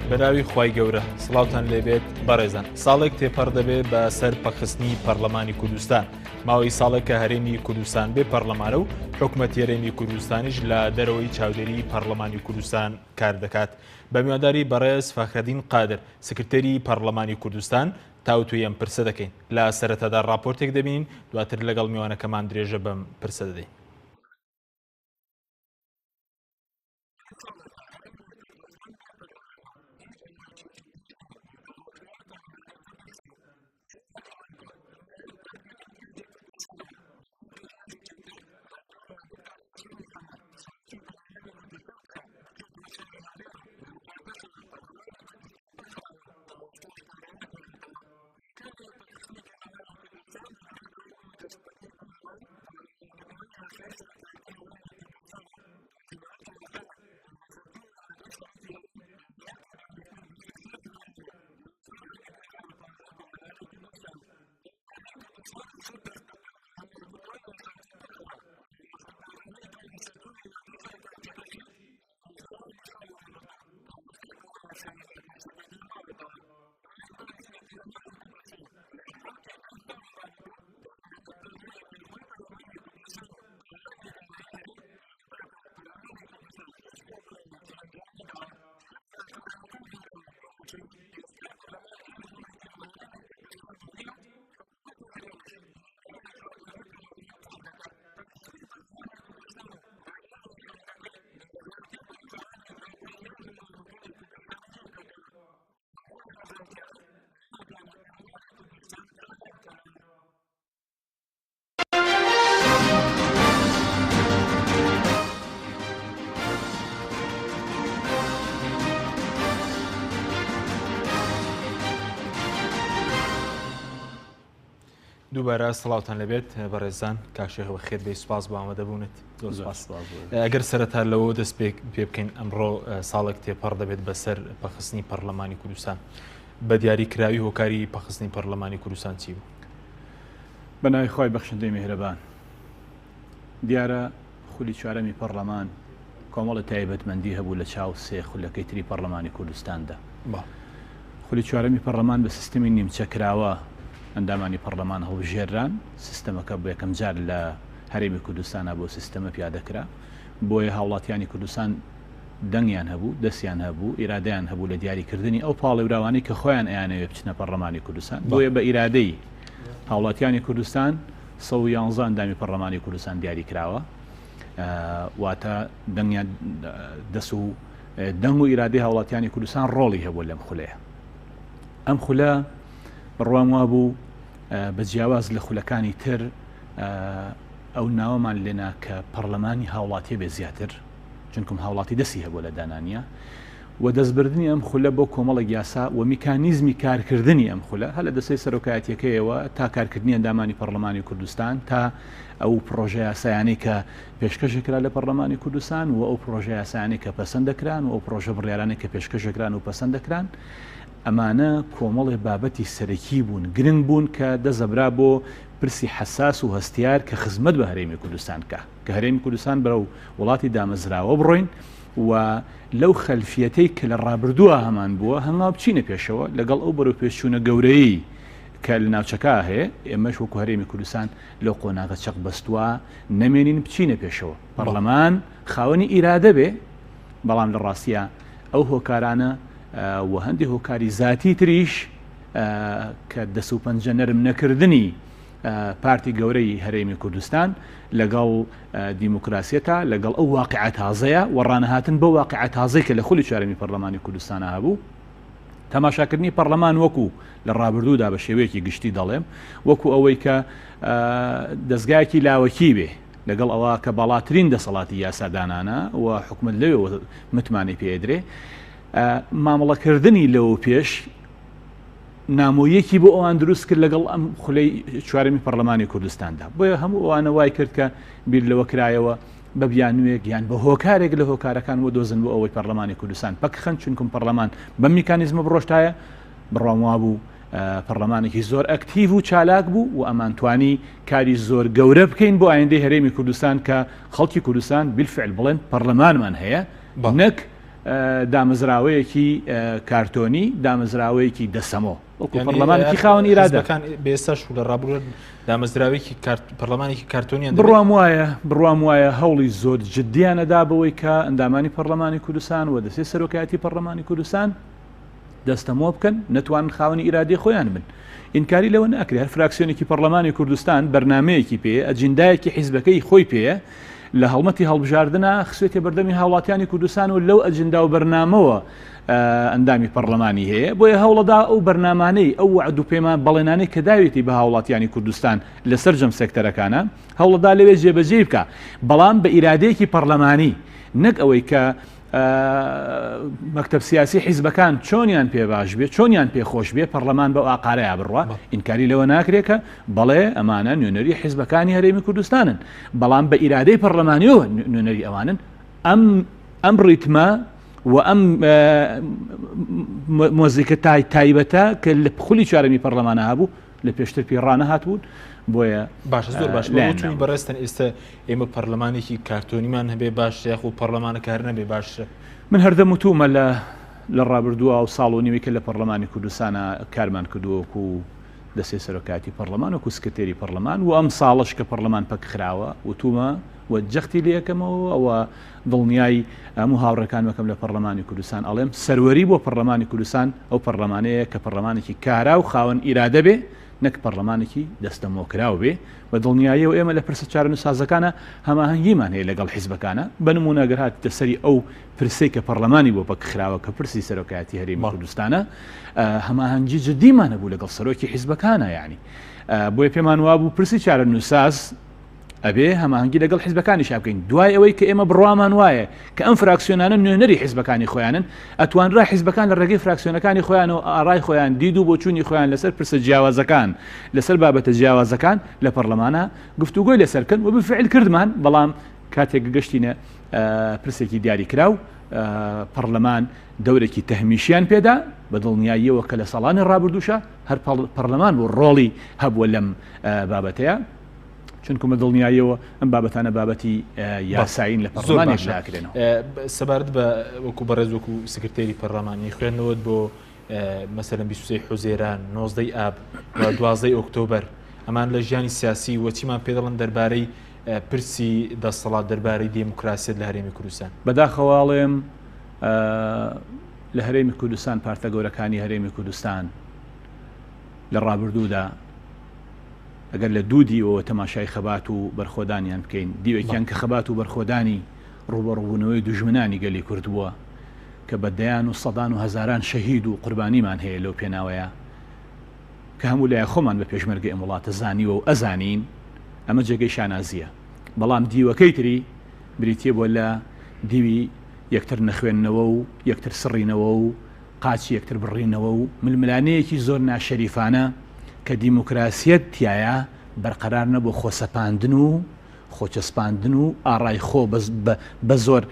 بەناوی خوای گەورە سڵاوتان لێبێت بەڕێزان ساڵێک تێپەڕ دەبێ بە سەر پەخستنی پەرلەمانی کوردستان ماوەی ساڵێک کە هەرێمی کوردستان بێ پەرلەمانە و حکومەت هەرێمی کوردستانیش لە دەرەوەی چاودێری پەرلەمانی کوردستان کار دەکات بە میوانداری بەڕێز فەخرەدین قادر سکرتێری پەرلەمانی کوردستان تاوتوێی ئەم پرسە دەکەین. لە سەرەتادا ڕاپۆرتێک دەبینین، دواتر لەگەڵ میوانەکەمان درێژە بەم پرسە دەدەین. دووبارە سڵاوتان لەبێت بەڕێزان کاک شێخ بەخێر بێی سوپاس بۆ ئامادەبوونت زۆر سپاس ئەگەر سەرەتا لەوە دەست پێ بکەین ئەمڕۆ ساڵێک تێپەڕ دەبێت بەسەر پەخستنی پەرلەمانی کوردستان بە دیاری کراوی هۆکاری پەخستنی پەرلەمانی کوردستان چی بوو؟ بە ناوی خوای بەخشندەی میهرەبان. دیارە خولی چوارەمی پەڕلەمان کۆمەڵی تایبەتمەندی هەبوو لە چاو سێ خولەکەی تری پەڕلەمانی کوردستاندا. خولی چوارەمی پەڕلەمان بە سیستەمی نیمچە کراوە ئەندامانی پەڕلەمان هەڵبژێرران، سیستەمەکە بۆ یەکەم جار لە هەرێمی کوردستانا بۆ سیستەمە پیادە کرا، بۆیە هاوڵاتیانی کوردستان دەنگیان هەبوو، دەستیان هەبوو، ئیرادەیان هەبوو لە دیاریکردنی ئەو پاڵێوراوانەی کە خۆیان ئەیانەوێ بچنە پەڕلەمانی کوردستان، بۆیە بە ئیرادەی هاوڵاتیانی کوردستان 111 ئەندامی پەڕلەمانی کوردستان دیاری کراوە، واتە دەنگیان دەس و دەنگ و ئیرادەی هاوڵاتیانی کوردستان ڕۆڵی هەبوو لەم خولەیە. ئەم خولە بڕوام وابوو بە جیاواز لە خولەکانی تر ئەو ناوەمان لێنا کە پەڕلەمانی هاوڵاتیە بێ زیاتر چونکم هاوڵاتی دەستی هەبووە لە دانانیا و دەستبردنی ئەم خولە بۆ کۆمەڵێک یاسا و میکانیزمی کارکردنی ئەم خولە هەر لە دەستەی سەرۆکایەتیەکەیەوە تا کارکردنی ئەندامانی پەڕلەمانی کوردستان تا ئەو پڕۆژە یاسایانەی کە پێشکەشکرا لە پەڕلەمانی کوردستان و ئەو پڕۆژە یاسایانەی کە پەسەند دەکران و ئەو پڕۆژە بڕیارانەی کە پێشکەشکران و پەسەند دەکران ئەمانە کۆمەڵێ بابەتی سەرەکی بوون گرنگ بوون کە دەزەبرا بۆ پرسی حەساس و هەستیار کە خزمەت بە هەرێمی کوردستان بکا کە هەرێمی کوردستان بەرەو وڵاتی دامەزراوە بڕۆین و لەو خەلفیەتەی کە لە ڕابردووە هەمان بووە هەنگاو بچینە پێشەوە لەگەڵ ئەو بەرەو پێشچوونە گەورەیەی کە لە ناوچەکە هەیە ئێمەش وەکو هەرێمی کوردستان لەو قۆناغە چەق بەستووە نەمێنین بچینە پێشەوە پەرلەمان خاوەنی ئیرادە بێ بەڵام لە ڕاستیە ئەو هۆکارانە و هەندێک هۆکاری زاتی تریش کە دەس و پەنجە نەرم نەکردنی پارتی گەورەی هەرێمی کوردستان لەگەڵ دیموکراسیەتە لەگەڵ ئەو واقعە تازەیە و ڕانەهاتن بەو واقعە تازەی کە لە خولی چوارەمی پەرلەمانی کوردستانە هەبوو تەماشاکردنی پەرلەمان وەکو لە ڕابردوودا بە شێوەیەکی گشتی دەڵێم وەکو ئەوەی کە دەستگایەکی لاوەکی بێ لەگەڵ ئەوە کە باڵاترین دەسەڵاتی یاسادانانە و حکومت لەوێ متمانەی پێدرێ مامەڵەکردنی لەوە پێش نامۆییەکی بۆ ئەوان دروست کرد لەگەڵ ئەم خولەی چوارەمی پەرلەمانی کوردستاندا بۆیە هەموو ئەوانە وای کرد کە بیر لەوە کرایەوە بە بیانوێک یان بە هۆکارێک لە هۆکارەکان بۆ دۆزن بۆ ئەوەی پەرلەمانی کوردستان پەکخەن چونکم پەرلەمان بەم میکانیزمە بڕۆشتایە بڕوام وابوو پەرلەمانێکی زۆر ئەکتیڤ و چالاک بوو و ئەمانتوانی کاری زۆر گەورە بکەین بۆ ئایندەی هەرێمی کوردستان کە خەڵکی کوردستان بالفعل بڵێن پەرلەمانمان هەیە نەک. دامەزراوەیەکی کارتۆنی، دامەزراوەیەکی دەسەمۆ، بەڵکو پەرلەمانێکی خاوەن ئیرادە. بێستاش و لە ڕابردوو دامەزراوەیەکی پەرلەمانێکی کارتۆنیان بڕوام وایە بڕوام وایە هەوڵی زۆر جدیانە دا بەوەی کە ئەندامانی پەرلەمانی کوردستان و دەستەی سەرۆکایەتی پەرلەمانی کوردستان دەستەمۆ بکەن، نەتوانن خاوەنی ئیرادەی خۆیان بن. ئینکاری لەوە ناکرێ هەر فراکسیۆنێکی پەرلەمانی کوردستان بەرنامەیەکی پێیە، ئەجیندایەکی حیزبەکەی خۆی پێیە، لە هەڵمەتی هەڵبژاردنا خسوێتە بەردەمی هاوڵاتیانی کوردستان و لەو ئەجندا و بەرنامەوە ئەندامی پەرلەمانی هەیە، بۆیە هەوڵەدا ئەو بەرنامانەی ئەو وەعد و پەیمان بەڵێنانەی کە داوێتی بە هاوڵاتیانی کوردستان لە سەرجەم سێکتەرەکانە هەوڵەدا لەوێ جێبەجێی بکا، بەڵام بە ئیرادەیەکی پەرلەمانی نەک ئەوەی کە مەکتەب سیاسی حیزبەکان چۆنیان پێ باش بێ چۆنیان پێ خۆش بێ پەرلەمان بەو ئاقارەیە بڕوا ئینکاری لەوە ناکرێت کە بەڵێ ئەمانە نوێنەری حیزبەکانی هەرێمی کوردستانن بەڵام بە ئیرادەی پەرلەمانیەوە نوێنەری ئەوانن ئەم ئەم ڕیتمە و ئەم مۆزیکە تای تایبەتە کە لە خولی چوارەمی پەرلەمانە هەبوو لە پێشتر پێی ڕانەهاتبوون بۆیە باشە زۆر باش بۆچوونی بەڕێزتان ئێستا ئێمە پەرلەمانێکی کارتۆنیمان هەبێ باشترە یاخۆ پەرلەمانەکە هەر نەبێ باشترە؟ من هەردەم وتوومە لە لە ڕابردووە و ساڵ و نیوێکە لە پەرلەمانی کوردستانە کارمان کردووە وەکو دەستەی سەرۆکایەتی پەرلەمان وەکو سکرتێری پەرلەمان و ئەم ساڵەش کە پەرلەمان پەک خراوە وتوومە و جەختی لێ ئەکەمەوە و دڵنیای هەموو هاوڕێکانم ئەکەم لە پەرلەمانی کوردستان ئەڵێم سەروەری بۆ پەرلەمانی کوردستان ئەو پەرلەمانەیە کە پەرلەمانێکی کارا و خاوەن ئیرادە بێ نەک پەرلەمانێکی دەستەمۆکراو بێ بە دڵنیاییەوە ئێمە لە پرسە چارەنووسسازەکانە هەماهەنگیمان هەیە لەگەڵ حیزبەکانە بە نموونە گەر هاتیتە سەری ئەو پرسەی کە پەرلەمانی بۆ پەکخراوە کە پرسی سەرۆکایەتی هەرێمی کوردستانە هەماهەنگی جدیمان هەبوو لەگەڵ سەرۆکی حیزبەکانە یعنی بۆیە پێمان وابوو پرسی چارەنووسساز ئەبێ هەماهەنگی لەگەڵ حیزبەکانیشا بکەین، دوای ئەوەی کە ئێمە بڕوامان وایە کە ئەم فراکسیۆنانە نوێنەری حیزبەکانی خۆیانن، ئەتوانرا حیزبەکان لە ڕێگەی فراکسیۆنەکانی خۆیانەوە ئارای خۆیان، دید و بۆچوونی خۆیان لەسەر پرسە جیاوازەکان، لەسەر بابەتە جیاوازەکان لە پەڕلەمانا گفتوگۆی لەسەر بکەن و بالفعل کردمان، بەڵام کاتێک گەشتینە پرسێکی دیاریکراو پەڕلەمان دەورێکی تەهمیشیان پێدا، بە دڵنیاییەوە کە لە ساڵانی ڕابردووشا هەر پەڕلەمان بوو ڕۆڵی هەبووە لەم بابەتەیا. چونکە بە دڵنیاییەوە ئەم بابەتانە بابەتی یاسایین لە پەرلەمانێک ناکرێنەوە. سەبارەت بە وەکو بەڕێز وەکو سکرتێری پەرلەمانی خوێندنەوەت بۆ مەسەلەن 23 حوزێران 19 ئاب و 12 ئۆکتۆبەر ئەمان لە ژیانی سیاسی وە چیمان پێ دەڵێن دەربارەی پرسی دەسەڵات دەربارەی دێموکراسیەت لە هەرێمی کوردستان؟ بەداخەوە ئەڵێم لە هەرێمی کوردستان پارتە گەورەکانی هەرێمی کوردستان لە ڕابردوودا ئەگەر لە دوو دیوەوە تەماشای خەبات و بەرخۆدانیان بکەین، دیوێکیان کە خەبات و بەرخۆدانی ڕووبەڕووبوونەوەی دوژمنانی گەلی کورد بووە کە بە دەیان و سەدان و هەزاران شەهید و قوربانیمان هەیە لەو پێناوەیا کە هەموو لایەک خۆمان بە پێشمەرگەی ئەم وڵاتە زانیوە و ئەزانین، ئەمە جێگەی شانازییە. بەڵام دیوەکەی تری بریتییە بووە لە دیوی یەکتر نەخوێندنەوە و یەکتر سڕینەوە و قاچی یەکتر بڕینەوە و ململانێیەکی زۆر ناشەریفانە کە دیموکراسیەت تیایا بەرقەرار نەبوو خۆسەپاندن و خۆچەسپاندن و ئاڕای خۆ بە زۆر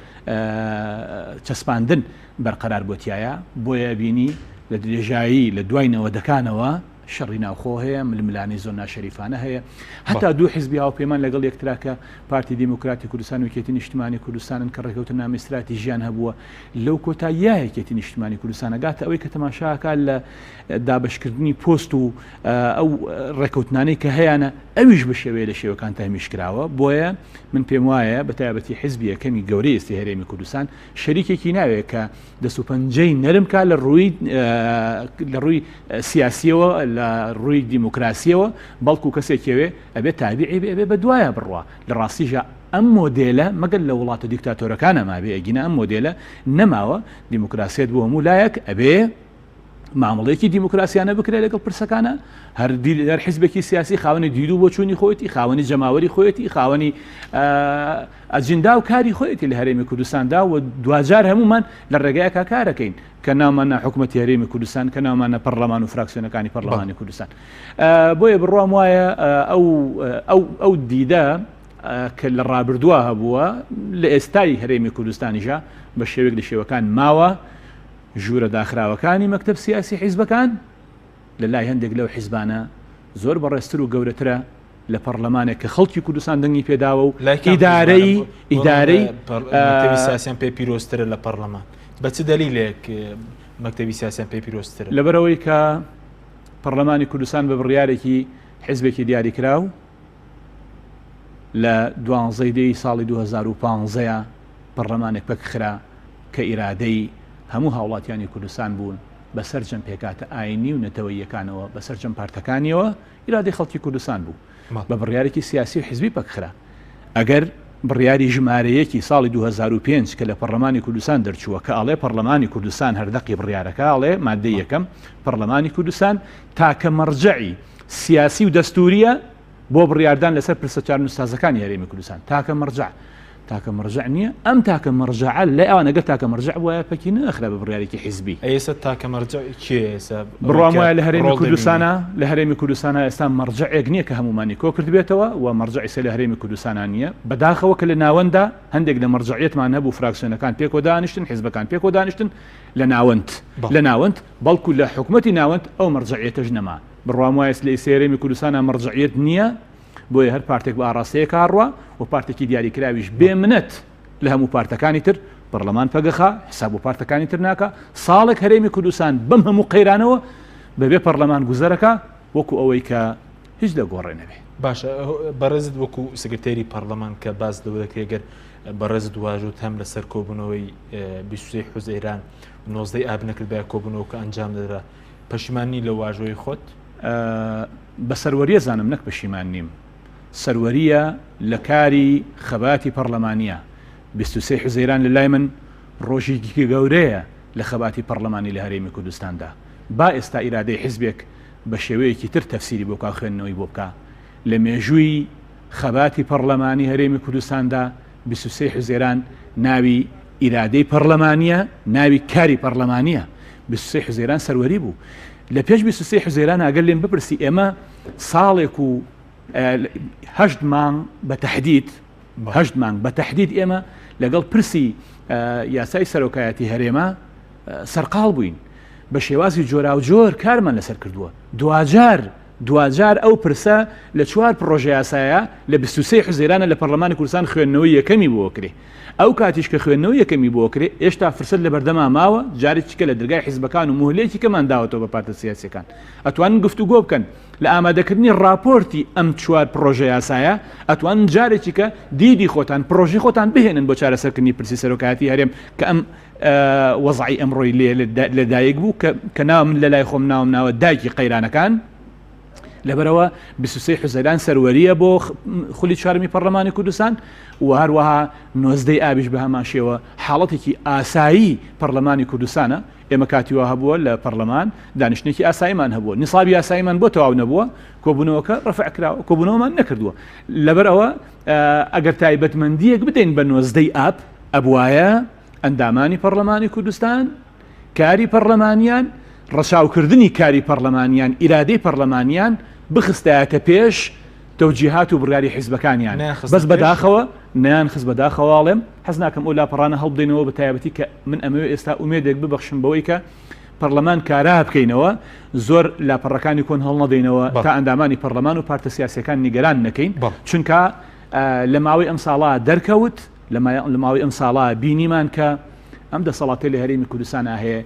چەسپاندن بەرقەرار بۆ تیایا بۆیە بینی لە درێژایی لە دوای نەوەدەکانەوە شەڕی ناوخۆ هەیە، ململانێی زۆر ناشەریفانە هەیە. هەتا دوو حیزبی هاوپەیمان لەگەڵ یەکترا کە پارتی دیموکراتی کوردستان و یەکێتی نیشتمانی کوردستانن کە ڕێکەوتننامەی ستراتیژیان هەبووە، لەو کۆتاییە یەکێتی نیشتمانی کوردستان ئەگاتە ئەوەی کە تەماشاکا لە دابەشکردنی پۆست و ئەو ڕێکەوتنانەی کە هەیانە ئەویش بە شێوەیە لە شێوەکان تەهمیش کراوە. بۆیە من پێم وایە بە تایبەتی حیزبی یەکەمی گەورەی ئێستای هەرێمی کوردستان شەریکێکی ناوێ کە دەست و پەنجەی نەرم کا لە ڕووی لە ڕووی سیاسیەوە لە ڕووی دیموکراسیەوە بەڵکو کەسێکەوێ ئەبێ تابعی بێ ئەبێ بە دوایە بڕوا لە ڕاستیژە ئەم مۆدێلە مەگەر لە وڵاتە دیکتاتۆرەکانە مابێ ئەگینا ئەم مۆدێلە نەماوە دیموکراسیەت بۆ هەموو لایەک ئەبێ مامەڵەیەکی دیموکراسیانە بکرێت لەگەڵ پرسەکانە هەر هەر حیزبێکی سیاسی خاوەنی دید و بۆچوونی خۆیەتی خاوەنی جەماوەری خۆیەتی خاوەنی ئەجندا و کاری خۆیەتی لە هەرێمی کوردستاندا و دواجار هەمومان لە ڕێگایەکا کارەکەین کە ناومانە حکوومەتی هەرێمی کوردستان کە ناومانە پەرلەمان و فراکسیۆنەکانی پەرلەمانی کوردستان بۆیە بڕوام وایە ئەو ئەو ئەو دیدە کە لە ڕابردووە هەبووە لە ئێستای هەرێمی کوردستانیشە بە شێوەیەک لە شێوەکان ماوە ژوورە داخراوەکانی مەکتەب سیاسی حیزبەکان لە لای هەندێک لەو حیزبانە زۆر بەڕێزتر و گەورەترە لە پەڕلەمانێک کە خەڵکی کوردستان دەنگی پێداوە و ئیدارەی ئیدارەی مەکتەبی سیاسیان پێ پیرۆزترە لە پەڕلەمان بە چ دەلیلێک مەکتەبی سیاسیان پێ پیرۆزترە؟ لەبەرئەوەی کە پەڕلەمانی کوردستان بە بڕیارێکی حیزبێکی دیاریکراو لە دوانزەی دەی ساڵی 2015 پەڕلەمانێک پەکخرا کە ئیرادەی هەموو هاوڵاتیانی کوردستان بوون بە سەرجەم پێکهاتە ئاینی و نەتەوەییەکانەوە بە سەرجەم پارتەکانیەوە ئیرادەی خەڵکی کوردستان بوو بە بڕیارێکی سیاسی و حیزبی پەکخرا. ئەگەر بڕیاری ژمارە یەکی ساڵی 2005 کە لە پەڕلەمانی کوردستان دەرچووە کە ئەڵێ پەڕلەمانی کوردستان هەر دەقی بڕیارەکە ئەڵێ مادەی یەکەم پەڕلەمانی کوردستان تاکە مەڕجەعی سیاسی و دەستوریە بۆ بڕیاردان لەسەر پرسە چارەنووسسازەکانی هەرێمی کوردستان تاکە مەرجەع تاکە مەرجەع نییە ئەم تاکە مەرجەعە لای ئەوان ئەگەر تاکە مەرجەع بوایە پەکی نەخرا بە بڕیارێکی حیزبی. ئەی ئێستا تاکە مەرجەع کێیە ئێستا؟ بڕوام وایە لە هەرێمی کوردستانا لە هەرێمی کوردستانا ئێستا مەرجەعێک نییە کە هەموومانی کۆ کردبێتەوە و مەرجەعی سێ لە هەرێمی کوردستانا نییە بەداخەوە کە لە ناوەندا هەندێک لە مەرجەعیەتمان هەبوو فراکسیۆنەکان پێکەوە دانیشتن حیزبەکان پێکەوە دانیشتن لە ناوەند لە ناوەند بەڵکو لە حکومەتی ناوەند ئەو مەرجەعیەتەش نەما بڕوام وایە لە ئێستا هەرێمی کوردستانا مەرجەعیەت نییە بۆیە هەر پارتێک بە ئاڕاستەیەکا ڕوا و پارتێکی دیاریکراویش بێ منەت لە هەموو پارتەکانی تر پەرلەمان پەگەخا حساب بۆ پارتەکانی تر ناکا ساڵێک هەرێمی کوردستان بەم هەموو قەیرانەوە بەبێ پەرلەمان گوزەرەکا وەکو ئەوەی کە هیچ لە گۆڕێ نەبێ. باشە بەڕێزت وەکو سکرتێری پەرلەمان کە باس لەوە دەکرێت گەر بەڕێزت واژوت هەم لەسەر کۆبوونەوەی 23 حوزەیران 19 ئاب نەکردبایە کۆبوونەوە کە ئەنجام دەدرا پەشیمان نی لە واژۆی خۆت؟ بە سەروەریە زانم نەک پەشیمان نیم. سەروەریە لە کاری خەباتی پەڕلەمانیە. 23 حوزەیران لە لای من ڕۆژیکی گەورەیە لە خەباتی پەڕلەمانی لە هەرێمی کوردستاندا. با ئێستا ئیرادەی حیزبێک بە شێوەیەکی تر تەفسیری بۆ بکا و خوێندنەوەی بۆ بکا. لە مێژووی خەباتی پەڕلەمانی هەرێمی کوردستاندا 23 حوزەیران ناوی ئیرادەی پەڕلەمانیە، ناوی کاری پەڕلەمانیە. 23 حوزەیران سەروەری بوو. لە پێش 23 حوزەیران ئەگەر لێم بپرسی ئێمە ساڵێک و هەشت مانگ بە تەحدید هەشت مانگ بە تەحدید ئێمە لەگەڵ پرسی یاسای سەرۆکایەتی هەرێمە سەرقاڵ بووین بە شێوازی جۆراوجۆر کارمان لەسەر کردووە دواجار دواجار ئەو پرسە لە چوار پڕۆژەیاسایە لە 23 حوزەیرانە لە پەرلەمانی کوردستان خوێندنەوەی یەکەمی بۆ کرێ. ئەو کاتیش کە خوێندنەوەی یەکەمی بۆ کرێ ئێشتا فرسەت لە بەردەما ماوە جارێکی کە لە درگای حیزبەکان و موهلەیەکی کەمان داوەتەوە بە پارتە سیاسیەکان ئەتوانن گفتوگۆ بکەن لە ئامادەکردنی ڕاپۆرتی ئەم چوار پڕۆژەیاسایە ئەتوانن جارێکی کە دیدی خۆتان پڕۆژەی خۆتان بهێنن بۆ چارەسەرکردنی پرسی سەرۆکایەتی هەرێم کە ئەم وەزعی ئەمڕۆی لێ لەدایک بوو کە ناوم لە لای خۆم ناوم ناوە دایکی قەیرانەکان لەبەرەوە 23 حوزەیران سەروەریە بۆ خولی چوارمی پەرلەمانی کوردستان و هەروەها نۆزدەی ئابیش بە هەمان شێوە حاڵەتێکی ئاسایی پەرلەمانی کوردستانە ئێمە کاتی وا هەبووە لە پەرلەمان دانیشتێکی ئاساییمان هەبووە نیسابی یاساییمان بۆ تەواو نەبووە کۆبوونەوەکە ڕەفع کراوە کۆبوونەوەمان نەکردووە لەبەر ئەوە ئەگەر تایبەتمەندیەک بدەین بە نۆزدەی ئاب ئەبوایە ئەندامانی پەڕلەمانی کوردستان کاری پەڕلەمانیان، ڕەچاوکردنی کاری پەڕلەمانیان، ئیرادەی پەڕلەمانیان بخستایەتە پێش تەوجیهات و بڕیاری حیزبەکانیان. بەس بەداخەوە نەیانخست بەداخەوە ئەڵێم حەز ناکەم ئەو لاپەڕانە هەڵبدەینەوە بە تایبەتی کە من ئەمەوێ ئێستا ئومێدێک ببەخشم بەوەی کە پەڕلەمان کارا بکەینەوە زۆر لاپەڕەکانی کۆن هەڵنەدەینەوە تا ئەندامانی پەڕلەمان و پارتە سیاسیەکان نیگەران نەکەین چونکە لە ماوەی ئەم ساڵە دەرکەوت لە ماوەی ئەم ساڵە بینیمان کە ئەم دەسەڵاتەی لە هەرێمی کوردستانا هەیە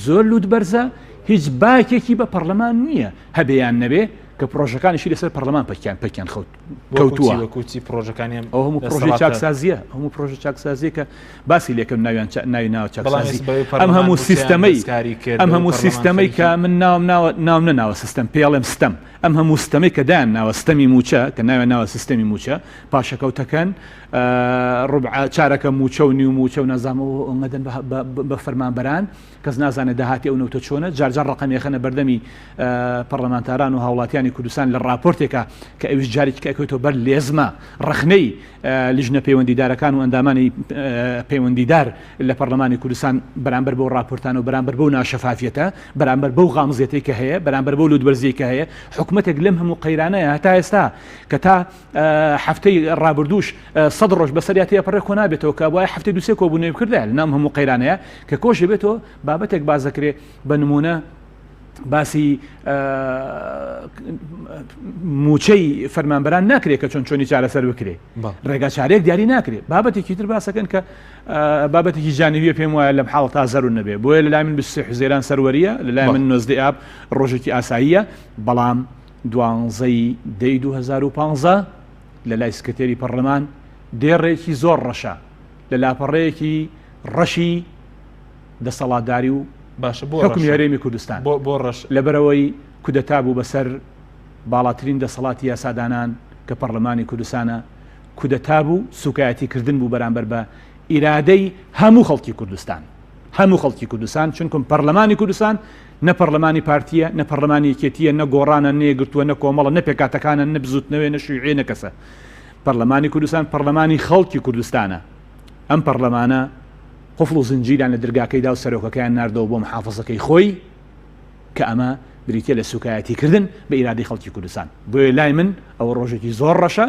زۆر لوت بەرزە هیچ باکێکی بە پەرلەمان نییە هەبێ یان نەبێ کە پرۆژەکانیشی لەسەر پەرلەمان پەکیان پەکیان خەوت کەوتووە وەکوچی پرۆژەکانی ئەو هەموو پرۆژەی چاکسازیە هەموو پرۆژە چاکسازیە کە باسی لێکم ناویان ناوی ناوە چاکسازی ئەم هەموو سیستەمەی ئەم هەموو سیستەمەی کە من ناوم ناوە ناوم نەناوە سیستەم پێڵێم ستەم ئەم هەموو ستەمەی کە دایان ناوە ستەمی مووچە کە ناویان ناوە سیستەمی مووچە پاشەکەوتەکەن ڕوبعە چارەکە مووچە و نیو مووچە و نازانم ئەوە ئەوەنگە دەن بە فەرمانبەران کەس نازانێت داهاتی ئەو نەوتە چۆنە جارجار ڕقم یەخەنە بەردەمی پەرلەمانتاران و هاوڵاتیانی کوردستان لە راپۆرتێکە کە ئەویش جارێکی کە ئەکەوێتەوە بەر لێزمە ڕەخنەی لیژنە پەیوەندیدارەکان و ئەندامانی پەیوەندیدار لە پەرلەمانی کوردستان بەرامبەر بەو راپۆرتانە و بەرامبەر بەو ناشەفافیەتە بەرامبەر بەو غامزیەتەی کە هەیە بەرامبەر بەو لوتبەرزیەی کە هەیە حکومەتێک لەم هەموو قەیرانەیە هەتا ئێستا کە تا هەفتەی ڕابردووش سەد ڕۆژ بەسەریا تێپەڕێ کۆ نابێتەوە کە وایە هەفتەی دوسێ کۆبوونەوەی بکردایە لە نام هەموو قەیرانەیە کە کۆش بێتەوە بابەتێک باز دەکرێ بە نمونە. باسی موچەی فەرمانبەران ناکرێت کە چۆن چۆنی چارەسەر بکرێ ڕێگا چارێک دیاری ناکرێت بابەتێکی تر باسەکەن کە بابەتێکی جانبیە پێم وایە لەم حاڵەتا زەرور نەبێ بۆیە لە لای من 23 حوزەیران سەروەریە لە لای من 19 ئاب ڕۆژێکی ئاساییە بەڵام دوانزەی دەی 2015 لە لای سکرتێری پەرلەمان دێڕێکی زۆر ڕەشە لە لاپەڕەیەکی ڕەشی دەسەڵاتداری و باشە بۆ حکومی هەرێمی کوردستان بۆ ڕەش لەبەرەوەی کودەتا بوو بەسەر باڵاترین دەسەڵاتی یاسادانان کە پەرلەمانی کوردستانە کودەتا بوو، سوکایەتی کردن بوو بەرامبەر بە ئیرادەی هەموو خەڵکی کوردستان. هەموو خەڵکی کوردستان، چونکم پەرلەمانی کوردستان نە پەرلەمانی پارتییە، نە پەرلەمانی یەکێتییە، نە گۆڕانە، نە یەکگرتووە، نە کۆمەڵە، نە پێکهاتەکانە، نە بزووتنەوەیە، نە شیوعییە، نە کەسە. پەرلەمانی کوردستان پەرلەمانی خەڵکی کوردستانە. ئەم پەرلەمانە قفڵ و زنجیریان لە درگاکەی دا و سەرۆکەکەیان ناردەوە بۆ محافزەکەی خۆی. کە ئەمە بریتیە لە سوکایەتی کردن بە ئیرادەی خەڵکی کوردستان بۆیە لای من ئەوە ڕۆژێکی زۆر ڕەشە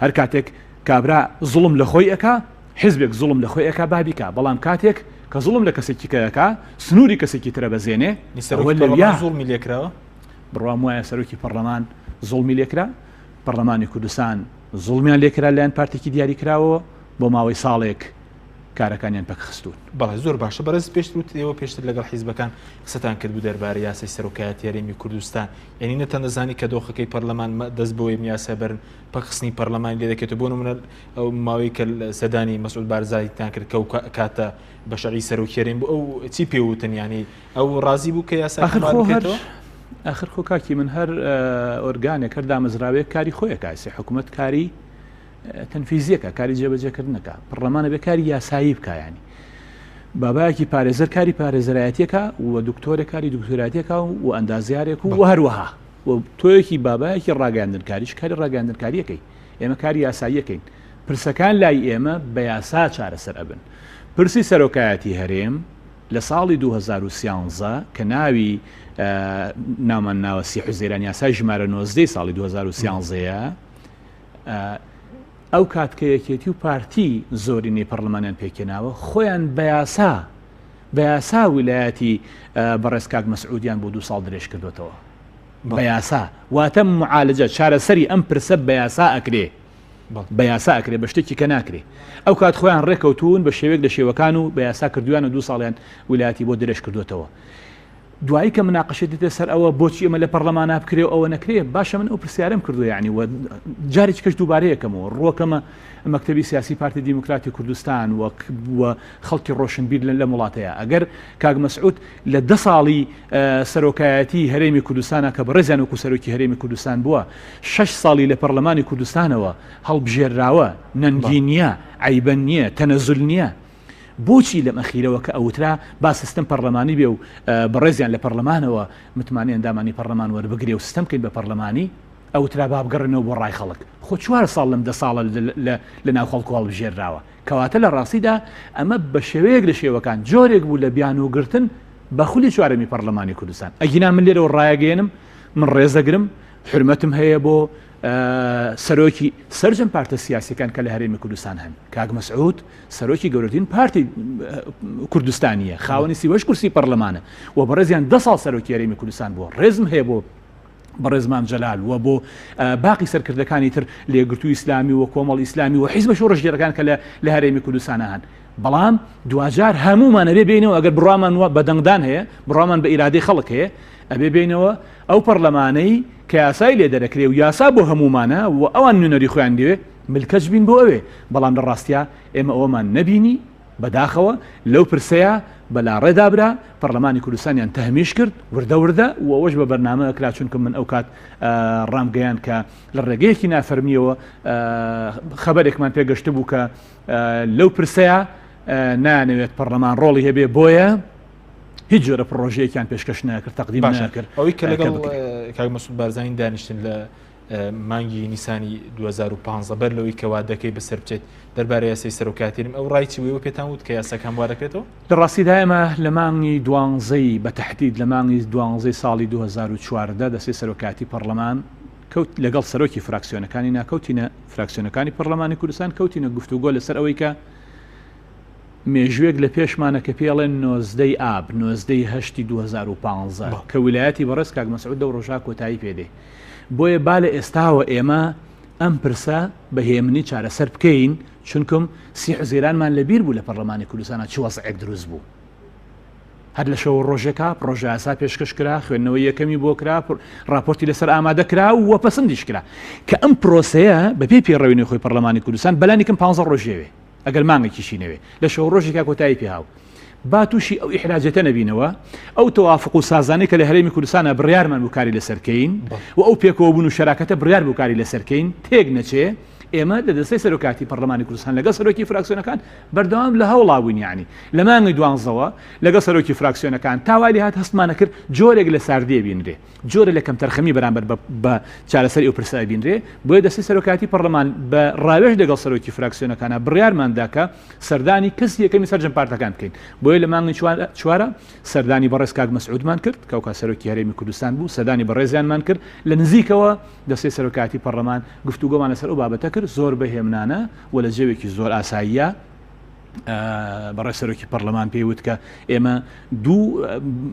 هەر کاتێک کابرا زوڵم لە خۆی ئەکا حزبێک زوڵم لە خۆی ئەکا با بیکا بەڵام کاتێک کە زوڵم لە کەسێکی کە ئەکا سنووری کەسێکی ترە بەزێنێ ئەوە لەویا زوڵمی لێکراوە بڕوام وایە سەرۆکی پەرلەمان زوڵمی لێکرا پەرلەمانی کوردستان زوڵمیان لێکرا لایەن پارتێکی دیاریکراوەوە بۆ ماوەی ساڵێک کارەکانیان پەک خستوون. بەڵێ زۆر باشە بەڕێز پێشتر وتت ئێوە پێشتر لەگەڵ حیزبەکان قسەتان کردبوو دەربارەی یاسای سەرۆکایەتی هەرێمی کوردستان یعنی نەتاندەزانی کە دۆخەکەی پەرلەمان دەست بۆ ئێم یاسا بەرن پەکخستنی پەرلەمانی لێ دەکێتەوە بۆ نمونە ئەو ماوەی کە سەردانی مەسعود بارزانیتان کرد کە ئەو کاتە بە شەرعی سەرۆکی هەرێم بوو ئەو چی پێ وتن یعنی ئەو ڕازی بوو کە یاسا ئاخر خۆ هەر ئاخر خۆ کاکی من هەر ئۆرگانێک هەر دامەزراوەیەک کاری خۆیە کاسی حکوومەت کاری تەنفیزیەکە کاری جێبەجێکردنەکە پەرلەمان ئەبێ کاری یاسایی بکا ینی بابایەکی پارێزەر کاری پارێزەرایەتەکە و دکتۆرە کاری دکتۆراتەکە و ئەندازیارێک و هەروەها و تۆیەکی بابایەکی ڕاگەاندنکاریش کاری ڕاگەاندنکاریەکەی ئێمە کاری یاساییەکەین پرسەکان لای ئێمە بە یاسا چارەسەر ئەبن پرسی سەرۆکایەتی هەرێم لە ساڵی 2013 کە ناوی نامان ناوە سی حوزەیران یاسای ژمارە 90 ساڵی 2013 ئەو کات کە یەکێتی و پارتی زۆرینەی پەڕلەمانیان پێکهێناوە خۆیان بە یاسا بە یاسا ویلایەتی بەڕێز کاک مەسعودیان بۆ دو ساڵ درێژ کردوێتەوە بە یاسا واتە معالجە چارەسەری ئەم پرسە بە یاسا ئەکرێ بە یاسا ئەکرێ بە شتێکی کە ناکرێ ئەو کات خۆیان ڕێکەوتون بە شێوەیەک لە شێوەکان و بە یاسا کردویان و دو ساڵیان ویلایەتی بۆ درێژ کردوێتەوە دوایی کە مناقەشە دێتە سەر ئەوە بۆچی ئەمە لە پەڕلەمانا بکرێ و ئەوە نەکرێ، باشە من ئەو پرسیارەم کردووە یەعنی و جارێکی کەش دووبارەی ئەکەمەوە، ڕووەکەمە مەکتەبی سیاسی پارتی دیموکراتی کوردستان و و خەڵکی ڕۆشنبیر لەم وڵاتەیە ئەگەر کاک مەسعود لە دە ساڵی سەرۆکایەتی هەرێمی کوردستانە کە بەڕێزیان وەکو سەرۆکی هەرێمی کوردستان بووە شەش ساڵی لە پەرلەمانی کوردستانەوە هەڵبژێرراوە نەنگی نییە عەیبە نییە تەنەزول نییە بۆچی لەم ئەخیرەوە کە ئەوترا با سیستم پەڕلەمانی بێ و بەڕێزیان لە پەڕلەمانەوە متمانەی ئەندامانی پەڕلەمان وەربگرێ و ستەم بکەین بە پەڕلەمانی، ئەوترا با بگەڕێنەوە بۆ ڕای خەڵک. خۆ چوار ساڵ لەم دە ساڵە لە ناو خەڵک هەڵبژێرراوە. کەواتە لە ڕاستیدا ئەمە بە شێوەیەک لە شێوەکان جۆرێک بوو لە بیانووگرتن بە خولی چوارەمی پەڕلەمانی کوردستان. ئەگینا من لێرەوە ڕایەگەیەنم من ڕێزەگرم، حورمەتم هەیە بۆ سەرۆکی سەرجەم پارتە سیاسیەکان کە لە هەرێمی کوردستان هەن. کاک مەسعود سەرۆکی گەورەترین پارتی کوردستانیە خاوەنی 38 کورسی پەرلەمانە و بەڕێزیان دە ساڵ سەرۆکی هەرێمی کوردستان بووە ڕێزم هەیە بۆ بەڕێز مام جەلال و بۆ باقی سەرکردەکانی تر لە ئیسلامی و کۆمەڵ ئیسلامی و حیزبە شۆڕشگێڕەکان کە لە هەرێمی کوردستانە هەن بەڵام دواجار هەمومان ئەبێ بینەوە ئەگەر بڕامان وە بەدەنگدان هەیە بڕامان بە ئیرادەی خەڵک هەیە ئەبێ بینەوە ئەو پەرلەمانەی کە یاسای لێ دەرەکرێ و یاسا بۆ هەمومانە و ئەوان نوێنەری خۆیان دەوێ ملکەچ بین بۆ ئەوێ، بەڵام لە ڕاستیا ئێمە ئەوەمان نەبینی، بەداخەوە لەو پرسەیا بە لاڕێدا برا، پەڕلەمانی کوردستانیان تەهمیش کرد وردە وردە و ئەوەش بە بەرنامە ئەکرا چونکە من ئەوکات ڕامگەیاند کە لە ڕێگەیەکی نافەرمیەوە خەبەرێکمان پێگەشتبوو کە لەو پرسەیا نایانەوێت پەڕلەمان ڕۆڵی هەبێ بۆیە هیچ جۆرە پڕۆژەیەکیان پێشکەش نەکرد تەقدیم نەکرد. ئەوەی کە لەگەڵ کاک مەسعود بارزانی دانیشتن لە مانگی نیسانی 2015 بەر لەوەی کە وادەکەی بەسەر بچێت دەربارەی یاسای سەرۆکایەتی هەرێم ئەو ڕای چی بوو ئێوە پێتان وت کە یاساکە هەموار دەکرێتەوە؟ لە ڕاستیدا ئێمە لە مانگی دوانزەی بە تەحدید لە مانگی دوانزەی ساڵی 2014 دەستەی سەرۆکایەتی پەڕلەمان کەوت لەگەڵ سەرۆکی فراکسیۆنەکانی ناکەوتینە فراکسیۆنەکانی پەڕلەمانی کوردستان کەوتینە گفتوگۆ لەسەر ئەوەی کە. مێژووێک لە پێشمانە کە پێی ئەڵێن 19 ی ئاب، 19 ی هەشتی 2015 کە ویلایەتی بەڕێز کاک مەسعود لەو ڕۆژە کۆتایی پێ دێ. بۆیە با لە ئێستاوە ئێمە ئەم پرسە بە هێمنی چارەسەر بکەین، چونکم سی حوزەیرانمان لە بیر بوو لە پەرلەمانی کوردستانا چ وەزعێک دروست بوو. هەر لە شەو و ڕۆژێکا پڕۆژەیاسا پێشکەش کرا، خوێندنەوەی یەکەمی بۆ کرا، ڕاپۆرتی لەسەر ئامادە کرا و پەسندیش کرا. کە ئەم پرۆسەیە بەپێی پەیڕەوی نێوخۆی پەرلەمانی کوردستان بەلانی کەم پانزە ڕۆژی ئەوێ، ئەگەر مانگێکیشی نەوێ، لە شەو و ڕۆژێکا کۆتایی پێ هاو. با تووشی ئەو ئیحراجێتە نەبینەوە، ئەو تەوافوق و سازانەی کە لە هەرێمی کوردستانا بڕیارمان بوو کاری لەسەر کەین و ئەو پێکەوەبوون و شەراکەتە بڕیار بوو کاری لەسەر کەین تێک نەچێ، ئێمە لە دەستەی سەرۆکایەتی پەرلەمانی کوردستان لەگەڵ سەرۆکی فراکسیۆنەکان بەردەوام لە هەوڵا بووین یەعنی لە مانگی دوانزەوە لەگەڵ سەرۆکی فراکسیۆنەکان تا وای لێهات هەستمانە کرد جۆرێک لە ساردیە بینرێ جۆرە لە کەمتەرخەمی بەرامبەر بە چارەسەری ئەو پرسە بینرێ بۆیە دەستەی سەرۆکایەتی پەرلەمان بە ڕاوێژ لەگەڵ سەرۆکی فراکسیۆنەکانە بڕیارمان دا کە سەردانی کەسی یەکەمی سەرجەم پارتەکان بکەین بۆیە لە مانگی چوارە سەردانی بەڕێز کاک مەسعودمان کرد کە ئەوکات سەرۆکی هەرێمی کوردستان بوو سەردانی بەڕێزیانمان کرد لە نزیکەوە دەستەی سەرۆکایەتی پەڕلەمان گفتوگۆمان لەسەر ئەو بابەتە کرد زۆر بە هێمنانە و لە جەوێکی زۆر ئاساییە بەڕێز سەرۆکی پەرلەمان پێی وت کە ئێمە دوو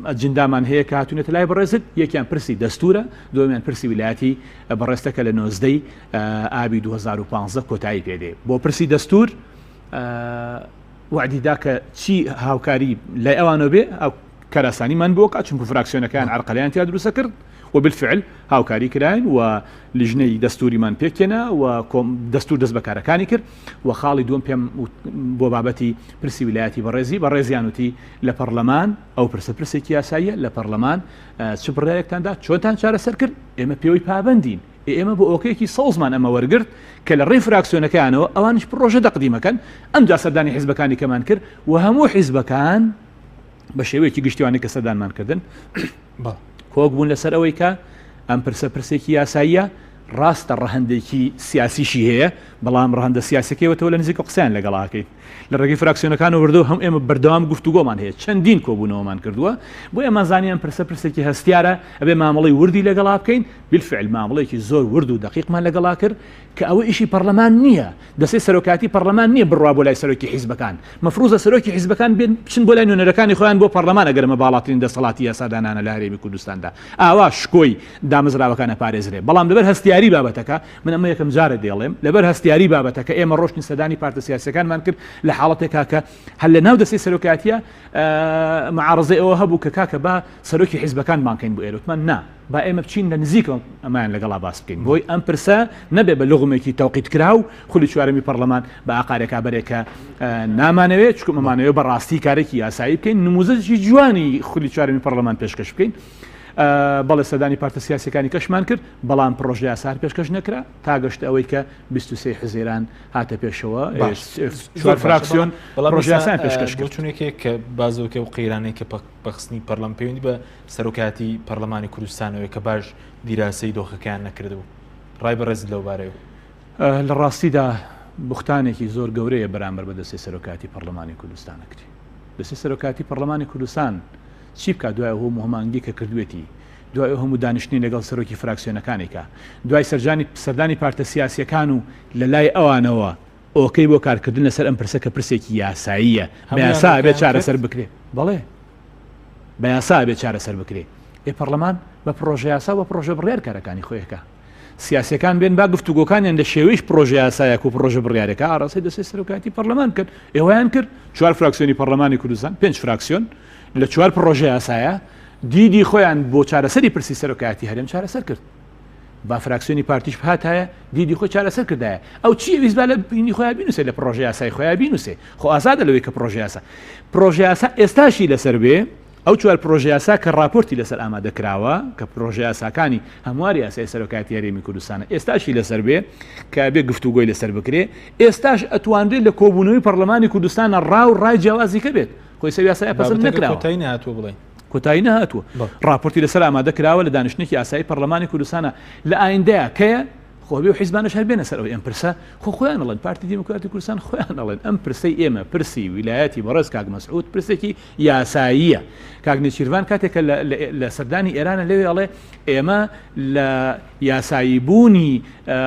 ئەجندامان هەیە کە هاتوونەتە لای بەڕێزت یەکیان پرسی دەستورە دومیان پرسی ویلایەتی بەڕێزتە کە لە نۆزدەی ئابی 2015 کۆتایی پێدێ بۆ پرسی دەستور وعدی دا کە چی هاوکاری لای ئەوانەوە بێ ئەو کاراسانیمان بۆ کا چونکو فراکسیۆنەکان عرقەلیان تیا دروستە کرد و بالفعل هاوکاری کراین و لیژنەی دەستوریمان پێکهێنا و دەستور دەست بەکارەکانی کرد و خاڵی دووەم پێم بۆ بابەتی پرسی ویلایەتی بەڕێزی بەڕێزیان وتی لە پەڕلەمان ئەو پرسە پرسێکی یاساییە لە پەڕلەمان چ بڕیارێکتان دا چۆنتان چارەسەر کرد ئێمە پێوەی پابەندین ئێمە بۆ ئۆکەیەکی سەوزمان ئەمە وەرگرت کە لە ڕێی فراکسیۆنەکەیانەوە ئەوانیش پڕۆژە تەقدیمەکەن ئەمجا سەردانی حیزبەکانی کەمان کرد و هەموو حیزبەکان بە شێوەیەکی گشتیوانی کە سەردانمان کردن کۆک بوون لەسەر ئەوەی کە ئەم پرسە پرسێکی یاساییە ڕاستە ڕەهەندێکی سیاسیشی هەیە بەڵام ڕەهەندە سیاسەکەیەوەتەوە لە نزیکە قسەیان لەگەڵاکەین لە ڕێگەی فراکسیۆنەکان وردەوە هەم ئێمە بەردەوام گفتوگۆمان هەیە چەندین کۆبوونەوەمان کردووە بۆ ئێمە زانی ئەم پرسە پرسێکی هەستیارە ئەبێ مامەڵەی وردی لەگەڵا بکەین بالفعل مامەڵێکی زۆر ورد و دقیقمان لەگەڵا کرد کە ئەوە ئیشی پەڕلەمان نییە، دەستەی سەرۆکایەتی پەڕلەمان نییە بڕوا بۆ لای سەرۆکی حیزبەکان، مەفروزە سەرۆکی حیزبەکان بێن بچن بۆ لای نوێنەرەکانی خۆیان بۆ پەڕلەمان ئەگەر ئەمە باڵاترین دەسەڵاتی یاسادانانە لە هەرێمی کوردستاندا ئاوا شکۆی دامەزراوەکان ئەپارێزرێ بەڵام لەبەر هەستیاری بابەتەکە من ئەمە یەکەم جارە دەیڵێم لەبەر هەستیاری بابەتەکە ئێمە ڕۆشتین سەردانی پارتە سیاسیەکانمان کرد لە حاڵەتێکا کە هەر لە ناو دەستەی سەرۆکایەتیە معارزەی ئەوە هەبوو کە کاکە با سەرۆکی حیزبەکان بانکەین بۆ ئێرە وتمان نا با ئێمە بچین لە نزیکەوە ئەمایان لەگەڵا باس بکەین بۆی ئەم پرسە نەبێ بە لوغمێکی تەوقیت کراو خولی چوارەمی پەرلەمان بە ئاقارێکا بەرێ کە نامانەوێت چکم ئەمانەوێت بەڕاستی کارێکی یاسایی بکەین نموزەجی جوانی خولی چوارەمی پەرلەمان پێشکەش بکەین بەڵێ سەردانی پارتە سیاسەکانی کەشمان کرد بەڵام پرۆژە یاسا هەر پێشکەش نەکرا تا گەشت ئەوەی کە 23 حزیران هاتە پێشەوە چوار فراکسیۆن پرۆژە یاسایان پێشکەش کرد بۆچوونێکێک کە بازۆکە و قەیرانەی کە پەخستنی پەرلەمان پەیوەندی بە سەرۆکایەتی پەرلەمانی کوردستانەوەی کە باش دیراسەی دۆخەکەیان نەکردبوو ڕای بەڕێزت لەو بارەیەوە؟ لە ڕاستیدا بوختانێکی زۆر گەورەیە بەرامبەر بە دەستەی سەرۆکایەتی پەرلەمانی کوردستان ئەکرێ. دەستەی سەرۆکایەتی پەرلەمانی کوردستان چی بکات دوای ئەو هەموو هەماهەنگی کە کردوێتی، دوای ئەو هەموو دانیشتنی لەگەڵ سەرۆکی فراکسیۆنەکانی کە، دوای سەرجانی سەردانی پارتە سیاسیەکان و لە لای ئەوانەوە ئۆکەی بۆ کارکردن لەسەر ئەم پرسە کە پرسێکی یاساییە بە هەموویان یاسا ئەبێ ئۆکەیان کرد؟ چارەسەر بکرێ. بەڵێ. بە یاسا ئەبێ چارەسەر بکرێ. ئێ پەڕلەمان بە پڕۆژە یاسا و بە پڕۆژە بڕیار کارەکانی خۆی ئەکا. سیاسیەکان بێن با گفتوگۆکانیان لە شێوەیش پڕۆژە یاسایەک و پڕۆژە بڕیارێکا ئاڕاستەی دەستەی سەرۆکایەتی پەڕلەمان بکەن. ئێوەیان کرد. چوار فراکسیۆنی پەڕلەمانی کوردستان، پێنج فراکسیۆن لە چوار پڕۆژە یاسایە دیدی خۆیان بۆ چارەسەری پرسی سەرۆکایەتی هەرێم چارەسەر کرد. با فراکسیۆنی پارتیش بهاتایە دیدی خۆی چارەسەر کردایە ئەو چی ئەویست با لە بینی خۆیان بینوسێ لە پڕۆژە یاسای خۆیان بینوسێ خۆ ئازادە لەوەی کە پڕۆژە یاسا پڕۆژە یاسا ئێستاشی لەسەر بێ ئەو چوار پڕۆژە یاسا کە ڕاپۆرتی لەسەر ئامادە کراوە کە پڕۆژە یاساکانی هەمواری یاسای سەرۆکایەتی هەرێمی کوردستانە ئێستاشی لەسەر بێ کە بێ گفتوگۆی لەسەر بکرێ ئێستاش ئەتوانرێت لە کۆبوونەوەی پەرلەمانی کوردستانە ڕا و ڕای جیاوازی کە بێت خۆی سەر یاسای پەسەند نەکراوە کۆتایی نهاتووە بڵێ کۆتایی نەهاتووە ڕاپۆرتی لەسەر ئامادە کراوە لە دانیشتنێکی ئاسایی پەرلەمانی کوردستانە لە ئایندەیە کەیە؟ خۆ بێ و حیزبانەش هەر بێنە سەر ئەوەی ئەم پرسە خۆ خۆیان ئەڵێن پارتی دیموکراتی کوردستان خۆیان ئەڵێن ئەم پرسەی ئێمە پرسی ویلایەتی بەڕێز کاک مەسعود پرسێکی یاساییە کاک نێچیرڤان کاتێک کە لە سەردانی ئێرانە لەوێ ئەڵێ ئێمە لە یاسایی بوونی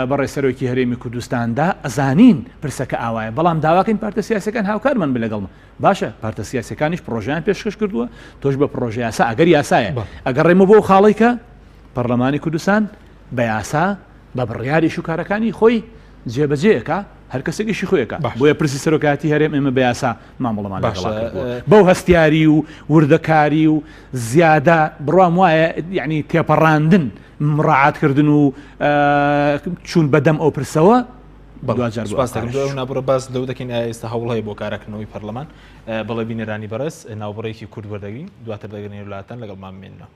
بەڕێز سەرۆکی هەرێمی کوردستاندا ئەزانین پرسەکە ئاوایە بەڵام داواکەین پارتە سیاسەکان هاوکارمان بن لەگەڵمان باشە پارتە سیاسەکانیش پرۆژیان پێشکەش کردووە تۆش بە پرۆژە یاسا ئەگەر یاسایە ئەگەڕێمە بۆ خاڵی کە پەرلەمانی کوردستان بە یاسا بە بڕیار ئیش و کارەکانی خۆی جێبەجێ ئەکا هەر کەسێک ئیشی خۆی ئەکا بۆیە پرسی سەرۆکایەتی هەرێم ئێمە بە یاسا مامەڵەمان لەگەڵا کردووە بەو هەستیاری و وردەکاری و زیادە بڕوام وایە یعنی تێپەڕاندن مڕاعاتکردن و چوون بەدەم ئەو پرسەوە دواجار سپاس دەکەم دوای ئەو نابڕە باس لەو دەکەین ئایا ئێستا هەوڵ هەیە بۆ کاراکردنەوەی پەرلەمان بەڵێ بینەرانی بەڕێز ناوبڕێکی کورت وەردەگرین دواتر دەگەنێ لاتان لەگەڵمان بمێننەوە.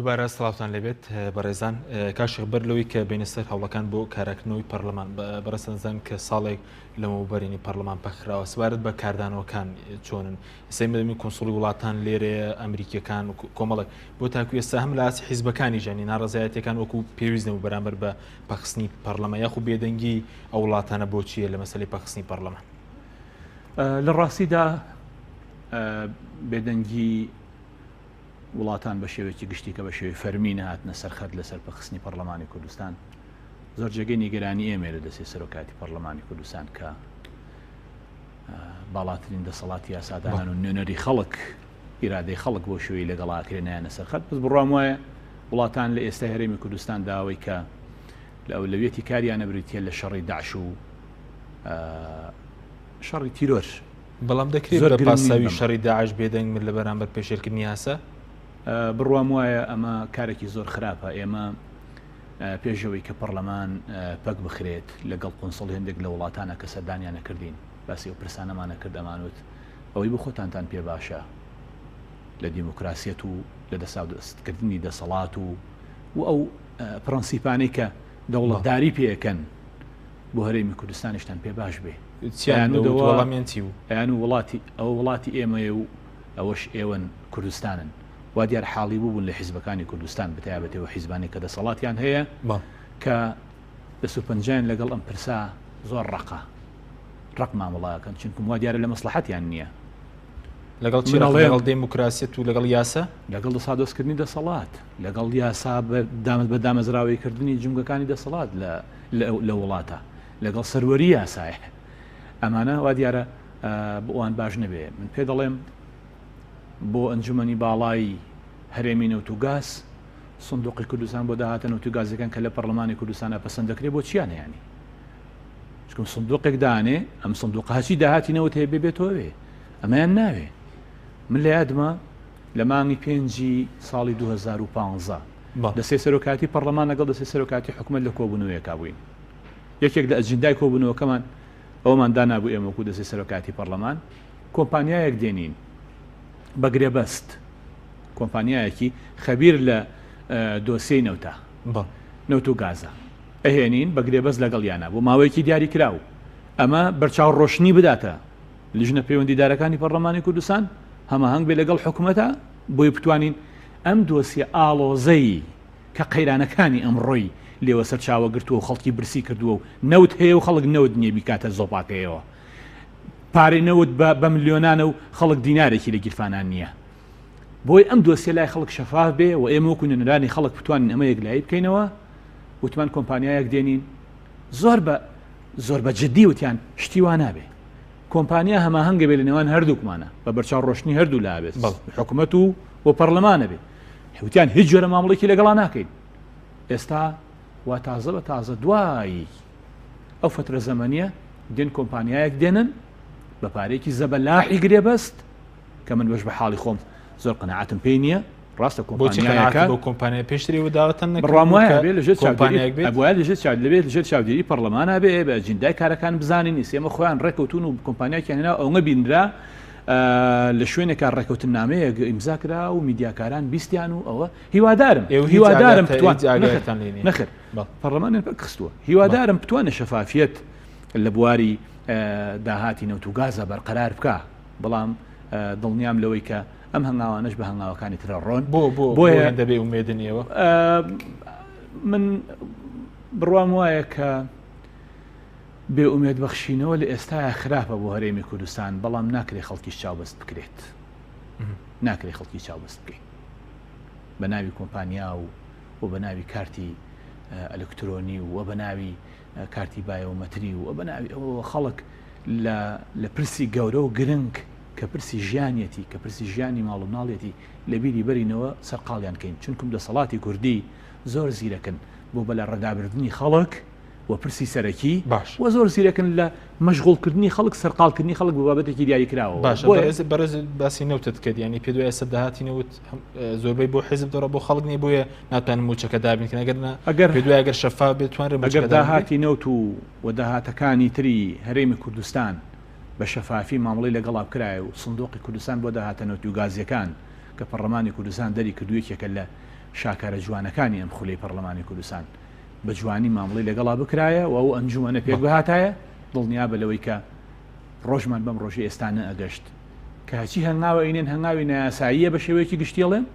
دووبارە سڵاوتان لێبێت بەڕێزان کاشێک بەر لەوەی کە بینە سەر هەوڵەکان بۆ کاراکردنەوەی پەرلەمان بەڕێزان کە ساڵێک لەمەوبەرینی پەرلەمان پەکخراوە سەبارەت بە کاردانەوەکان چۆنن ئێستا مەدەمی کونسوڵی وڵاتان لێرەیە ئەمریکیەکان و کۆمەڵێک بۆ تاکو ئێستا هەم لە ئاستی حیزبەکانی ژانی ناڕەزایەتەکان وەکو پێویست نەبوو بەرامبەر بە پەخستنی پەرلەمان یاخو بێدەنگی ئەو وڵاتانە بۆچیە لە مەسەلەی پەخستنی پەرلەمان؟ لە ڕاستیدا بێدەنگی وڵاتان بە شێوەیەکی گشتی کە بە شێوەی فەرمی نەهاتنە سەر خەت لەسەر پەخستنی پەرلەمانی کوردستان زۆر جێگەی نیگەرانی ئێمەیە لە دەستی سەرۆکایەتی پەرلەمانی کوردستان کە باڵاترین دەسەڵاتی یاسادانان و نوێنەری خەڵک ئیرادەی خەڵک بۆ شوێی لەگەڵاکرێ نایەنە سەر خەت بەس بڕوام وایە وڵاتان لە ئێستا هەرێمی کوردستان داوەی کە لە ئەولەویەتی کاریانە بریتە لە شەڕی داعش و شەڕی تیرۆر بەڵام دەکرێت زۆر پاساوی شەڕی داعش بێدەنگ من لە بەرامبەر پێشێلکردنی یاسا؟ بڕوام وایە ئەمە کارێکی زۆر خراپە ئێمە پێشەوەی کە پەرلەمان پەک بخرێت لەگەڵ قونسڵ هێندێک لە وڵاتانە کە سەردانیانە کردین باسی ئەو پرسانەمانە کرد ئەمانوت ئەوەی بۆ خۆتانتان پێ باشە لە دیموکراسیەت و لە دەساودەستکردنی دەسەڵات و و ئەو پرەنسیپانەی کە دەوڵەتداری پێەکەن بۆ هەرێمی کوردستانیشتان پێ باش بێ چیان وەڵامیان چی بوو؟ ئەیان و وڵاتی ئەوە وڵاتی ئێمەیە و ئەوەش ئێوەن کوردستانن وا دیار حاڵی بووبوون لە حیزبەکانی کوردستان بەتایبەتی ئەو حیزبانەی کە دەسەڵاتیان هەیە کە دەست و پەنجەیان لەگەڵ ئەم پرسە زۆر ڕەقە ڕق مامەڵاکەن چونکم وا دیارە لە مەسلحەتیان نییە لەگەڵ چی لەگەڵ دێموکراسیەت و لەگەڵ یاسا لەگەڵ دەسادۆستکردنی دەسەڵات لەگەڵ یاسا بە دامەزراوەیکردنی جومگەکانی دەسەڵات لە لە وڵاتە لەگەڵ سەروەری یاسایە ئەمانە وا دیارە بۆ ئەوان باش نەبێ من پێ دەڵێم بۆ ئەنجومەنی باڵای هەرێمی نەوت و گاز. سندوقی کوردستان بۆ داهاتە نەوت و گازەکان کە لە پەرلەمانی کوردستانە پەسەند دەکرێت بۆ چیانە ینی چکم سندوقێک دانێ ئەم سندوق هەچی داهاتی نەوت هەیە بێ بێتەوە بێ ئەمەیان ناوێ من لە یادمە لە مانگی پێنجی ساڵی 2015 دەسێ سەرۆکاتی پەرلەمان لەگەڵ دەسێ سەرۆکاتی حکومت لە کۆبوونەوەیەکا بووین یەکێک لە ئەجندای کۆبوونەوەکەمان ئەومان دانابوو ئێمە وەکو دەسێ سەرۆکاتی پەرلەمان کۆمپانیایەک دێنین بە گرێبەست کۆمپانیایەکی خەبیر لە دۆسیەی نەوتە نەوت و گازە ئەهێنین بە گرێبەست لەگەڵیانە بۆ ماوەیەکی دیاری کراو ئەمە بەرچاو ڕۆشنی بداتە لیژنە پەیوەندیدارەکانی پەرلەمانی کوردستان هەماهەنگ بێ لەگەڵ حکومەتە بۆی بتوانین ئەم دۆسیە ئاڵۆزەی کە قەیرانەکانی ئەمڕۆی لێوە سەرچاوە گرتووە و خەڵکی برسی کردووە و نەوت هەیە و خەڵک نەوت نییە بیکاتە زۆپاکەیەوە پارەی نەوت بە ملیۆنانە و خەڵک دینارێکی لە گیرفانان نییە بۆی ئەم دۆسیە لای خەڵک شەفاف بێ و ئێمە وەکو نوێنەرانی خەڵک بتوانین ئەمە یەکلایی بکەینەوە وتمان کۆمپانیایەک دێنین زۆر بە زۆر بە جدی وتیان شتی وا نابێ کۆمپانیا هەماهەنگە بێ لە نێوان هەردووکمانە بە بەرچاو ڕۆشنی هەردوو لا بێت حکومەت و و پەرلەمانە بێ وتیان هیچ جۆرە مامەڵێکی لەگەڵا ناکەین ئێستا وا تازە بە تازە دوایی ئەو فترە زەمەنیە دێن کۆمپانیایەک دێنن بە پارێکی زەبەلاحی گرێبەست کە من بەش بە حاڵی خۆم زۆر قەناعەتم پێی نییە ڕاستە کۆمپانیایەکە بۆ کۆمپانیا پێشتری و داوەتەن بڕوام وایە بێ لەژێر کۆمپانیایەک بێت ئەبوایە لەژێر چاو لەبێت لەژێر چاودێری پەرلەمانە بێ بە ئەجیندای کارەکان بزانین ئیسێمە خۆیان ڕێکەوتون و کۆمپانیاکیان هێنا ئەوە بینرا لە شوێنێکا ڕێکەوتنامەیەک ئیمزا کرا و میدیاکاران بیستیان و ئەوە هیوادارم هیوادارم بتوان نەخێر پەرلەمانیان پەک خستووە هیوادارم بتوانێت شەفافیەت لە بواری داهاتی نەوت و گازە بەرقەرار بکە بەڵام دڵنیام لەوەی کە ئەم هەنگاوانەش بە هەنگاوەکانی ترە ڕۆن بۆ بۆ بۆیە دەبێ ئومێدن ئێوە من بڕوام وایە کە بێ ئومێد بەخشینەوە لە ئێستایا خراپە بۆ هەرێمی کوردستان بەڵام ناکرێ خەڵکیش چاوبەست بکرێت ناکرێ خەڵکی چاوبەست بکەین بە ناوی کۆمپانیا و و بە ناوی کارتی ئەلکترۆنی و بە ناوی کارتی بایۆمەتری و بە ناوی ئەوەوە خەڵک لە لە پرسی گەورە و گرنگ کە پرسی ژیانیەتی کە پرسی ژیانی ماڵ و مناڵیەتی لە بیری بەرینەوە سەرقاڵیان کەین چونکم دەسەڵاتی کوردی زۆر زیرەکن بۆ بە لە ڕێدابردنی خەڵک و پرسی سەرەکی باش و زۆر زیرەکن لە مەشغوڵکردنی خەڵک سەرقاڵکردنی خەڵک بە بابەتێکی دیاریکراوە باشە بەڕێز بەڕێز باسی نەوتت کرد یعنی پێ دوای ئێستا داهاتی نەوت زۆربەی بۆ حیزب دەڕە بۆ خەڵک نیە بۆیە ناتوانن موچەکە دابین کەن ئەگەر نا ئەگەر پێ دوای ئەگەر شەفاف بێت توانرێت ئەگەر داهاتی نەوت و و داهاتەکانی تری هەرێمی کوردستان بە شەفافی مامەڵەی لەگەڵا بکرایە و سندوقی کوردستان بۆ داهاتە نەوتی و گازیەکان کە پەڕلەمانی کوردستان دەری کردو یەکێکە لە شاکارە جوانەکانی ئەم خولەی پەڕلەمانی کوردستان بە جوانی مامەڵەی لەگەڵا بکرایە و ئەو ئەنجومەنە پێک بهاتایە دڵنیابە لەوەی کە ڕۆژمان بەم ڕۆژی ئێستا نەئەگەشت کە هەچی هەنگاوە ئەینێن هەنگاوی نایاساییە بە شێوەیەکی گشتی ئەڵێم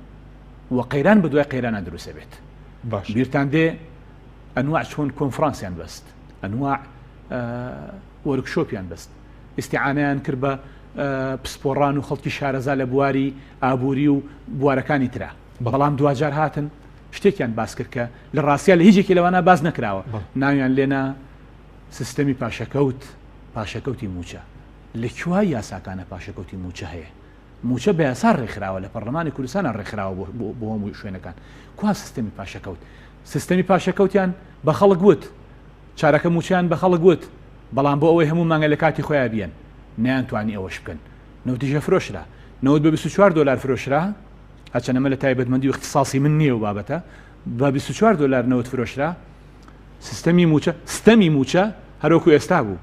و قەیران بە دوای قەیرانە دروست ئەبێت باش بیرتان دێ ئەنواع چۆن کۆنفرانسیان بەست ئەنواع وەرکشۆپیان بەست ئیسیعانیان کرد بە پسپۆڕان و خەڵکی شارەزا لە بواری ئابووری و بوارەکانی ترا بەڵام دواجار هاتن شتێکیان باس کرد کە لە ڕاستیا لە هیچ یەکێ لەوانە باس نەکراوە ناویان لێنا سیستەمی پاشەکەوت پاشەکەوتی موچە لە کوای یاساکانە پاشەکەوتی موچە هەیە موچە بە یاسا ڕێکخراوە لە پەرلەمانی کوردستانە ڕێکخراوە بۆ هەموو شوێنەکان کوا سیستەمی پاشەکەوت سیستەمی پاشەکەوتیان بە خەڵک وت چارەکە موچیان بە خەڵک وت بەڵام بۆ ئەوەی هەموو مانگە لە کاتی خۆیان بیەن نەیانتوانی ئەوەش بکەن نەوتیشە فرۆشرا نەوت بە 24 دلار فرۆشرا هەرچەند ئەمە لە تایبەتمەندی و اختصاصی من نییە و بابەتە بە 24 دلار نەوت فرۆشرا سیستەمی موچە ستەمی موچە هەروەکو ئێستا بوو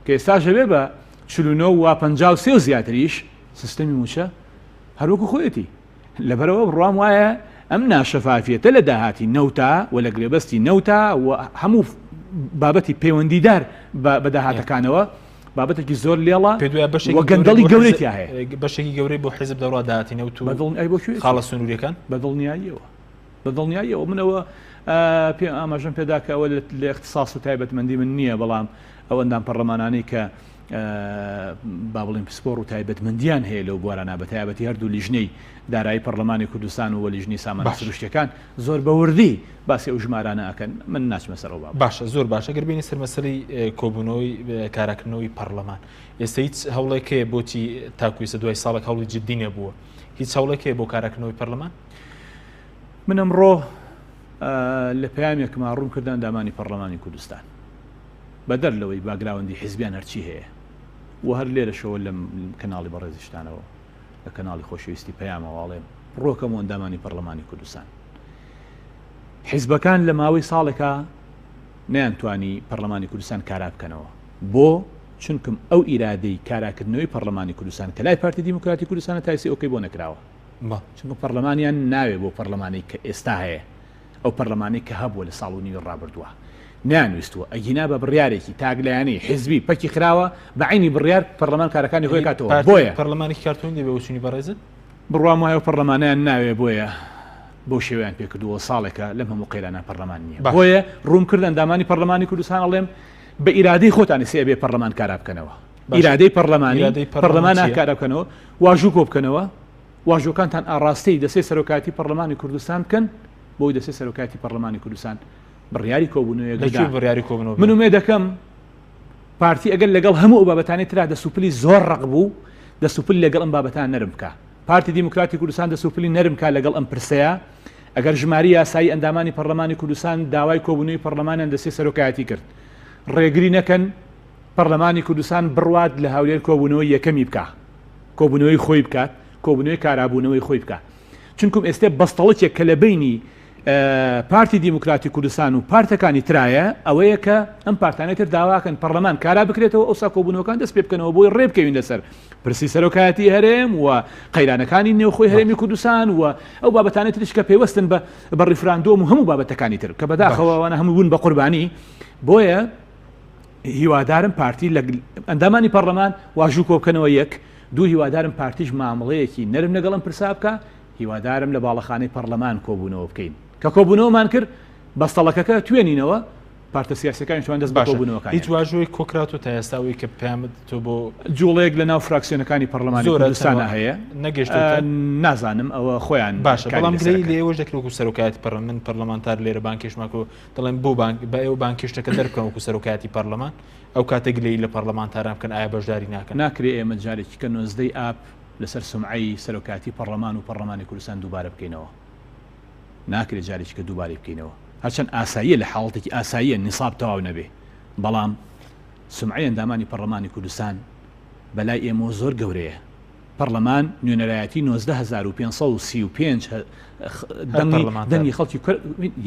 کە ئێستاش هەبێ بە 49 و 53 و زیاتریش سیستەمی موچە هەروەکو خۆیەتی لەبەرەوە بڕوام وایە ئەم ناشەفافیەتە لە داهاتی نەوتا و لە گرێبەستی نەوتا و هەموو بابەتی پەیوەندیدار بە داهاتەکانەوە بابەتێکی زۆر لێڵە و گەندەڵی گەورەی تیا هەیە. بەشێکی گەورەی بۆ حیزب دەڕوا داهاتی نەوت و خاڵە سنووریەکان؟ بە دڵنیاییەوە بە دڵنیاییەوە منەوە پێ ئاماژەم پێدا کە ئەوە لە اختصاص و تایبەتمەندی من نییە بەڵام ئەو ئەندام پەرلەمانانەی کە با بڵێن پسپۆڕ و تایبەتمەندیان هەیە لەو بوارانە بە تایبەتی هەردوو لیژنەی دارایی پەرلەمانی کوردستان و لیژنەی سامانە سروشتیەکان زۆر بە وردی باسی ئەو ژمارانە ئەکەن من ناچمە سەر ئەو بابەتە. باشە زۆر باشە گەر بێینە سەر مەسەلەی کۆبوونەوەی کاراکردنەوەی پەرلەمان ئێستا هیچ هەوڵێک هەیە بۆچی تاکو ئێستا دوای ساڵێک هەوڵی جدی نەبووە هیچ هەوڵێک هەیە بۆ کاراکردنەوەی پەرلەمان؟ من ئەمڕۆ لە پەیامێکما ڕوون کردە ئەندامانی پەڕلەمانی کوردستان بەدەر لەوەی باگراوەندی حیزبیان هەرچی هەیە و هەر لێرەشەوە لەم کەناڵی بەڕێزیشتانەوە لە کەناڵی خۆشەویستی پەیامەوە ئەڵێم ڕۆکەم و ئەندامانی پەڕلەمانی کوردستان حیزبەکان لە ماوەی ساڵێکا نەیانتوانی پەڕلەمانی کوردستان کارا بکەنەوە بۆ چونکم ئەو ئیرادەی کاراکردنەوەی پەڕلەمانی کوردستان کە لای پارتی دیموکراتی کوردستانە تایسی ئۆکەی بۆ نەکراوە چونکە پەرلەمانیان ناوێ بۆ پەرلەمانەی کە ئێستا هەیە، ئەو پەرلەمانەی کە هەبووە لە ساڵ و نیوی ڕابردووە نەیانویستووە، ئەگینا بە بڕیارێکی تاکلایەنەی حیزبی پەکی خراوە، بە عەینی بڕیار پەرلەمان کارەکانی خۆی کاتەوە، بۆیە. پەرلەمانێکی کارتۆنی دەبێ بۆچوونی بەڕێزت؟ بڕوام وایە ئەو پەرلەمانەیان ناوێ بۆیە بەو شێوەیان پێکردووە، ساڵێکە لەم هەموو قەیرانە پەرلەمان نییە، بۆیە ڕووم کردە ئەندامانی پەرلەمانی کوردستان ئەڵێم بە ئیرادەی خۆتان ئێستا ئەبێ پەرلەمان کارا بکەنەوە، ئیرادەی پەرلەمانی پەرلەمان کارا بکەنەوە، واژوو کۆ بکەنەوە، واژۆکانتان ئاڕاستەی دەستەی سەرۆکایەتی پەڕلەمانی کوردستان بکەن بۆی دەستەی سەرۆکایەتی پەڕلەمانی کوردستان بڕیاری کۆبوونەوەیەک لە کوێ بڕیاری کۆبوونەوە من ئومێد دەکەم پارتی ئەگەر لەگەڵ هەموو ئەو بابەتانەی ترا دەست و پلی زۆر ڕەق بوو دەست و پلی لەگەڵ ئەم بابەتان نەرم بکا پارتی دیموکراتی کوردستان دەست و پلی نەرم کا لەگەڵ ئەم پرسەیە ئەگەر ژماری یاسایی ئەندامانی پەرلەمانی کوردستان داوای کۆبوونەوەی پەرلەمانیان دەستەی سەرۆکایەتی کرد ڕێگری نەکەن پەرلەمانی کوردستان بڕوات لە هەولێر کۆبوونەوەی یەکەمی بکا کۆبوونەوەی خۆی بکات، کۆبوونەوەی کارابوونەوەی خۆی بکات. چونکم ئێستێ بەستەڵکێک کە لە بەینی پارتی دیموکراتی کوردستان و پارتەکانی ترایە ئەوەیە کە ئەم پارتانەی تر داواکەن پەرلەمان کارا بکرێتەوە ئەوسا کۆبوونەوەکان دەست پێ بکەنەوە بۆی ڕێ بکەوین لەسەر پرسی سەرۆکایەتی هەرێم و قەیرانەکانی نێوخۆی هەرێمی کوردستان و ئەو بابەتانەی تریش کە پەیوەستن بە بە ڕیفراندۆم و هەموو بابەتەکانی تر کە بەداخەوە ئەوانە هەموو بوون بە قوربانی بۆیە هیوادارم پارتی لە ئەندامانی پەڕلەمان واژوو کۆبکەنەوە یەک، دوو هیوادارم پارتیش مامڵەیەکی نەرم لەگەڵ ئەم پرسە بکا، هیوادارم لە باڵەخانەی پەڕلەمان کۆبوونەوە بکەین، کە کۆبوونەوەمان کرد بەستەڵەکەکە توێنینەوە، پارتە سیاسیەکانیش توان دەست بە باشە کۆبوونەوەکانیان هیچ بکەن. واژۆیەک کۆکراتەوە تا ئێستا ئەوەی کە پەیامت تۆ بۆ جوڵەیەک لە ناو فراکسیۆنەکانی پەڕلەمانی زۆرە کوردستانا چەند هەیە نەگەیشتۆتە؟ نازانم ئەوە خۆیان باشە کاری بەڵام لەسەر گلەیی ئەکەن. لە ئێوەش دەکرێت وەکو سەرۆکایەتی پەڕلەمان من پەرلەمانتار لێرە بانگهێشتمان کردووە دەڵێن بۆ بانگ بە ئێوە بانگهێشتەکە دەربکەن وەکو سەرۆکایەتی پەرلەمان ئەو کاتە گلەیی لە پەرلەمانتاران بکەن ئایا بەشداری ناکەن؟ ناکرێ ئێمە جارێکی کە 19 ی ئاب لەسەر سومعەی سەرۆکایەتی پەڕلەمان و پەڕلەمانی کوردستان دووبارە بکەینەوە. ناکرێ جارێکی کە دووبارەی بکەینەوە. هەرچەند ئاساییە لە حاڵەتێکی ئاساییە نیساب تەواو نەبێ، بەڵام سومعەی ئەندامانی پەڕلەمانی کوردستان بەلای ئێمەوە زۆر گەورەیە. پەڕلەمان نوێنەرایەتی 19535 دەنگی دەنگی خەڵکی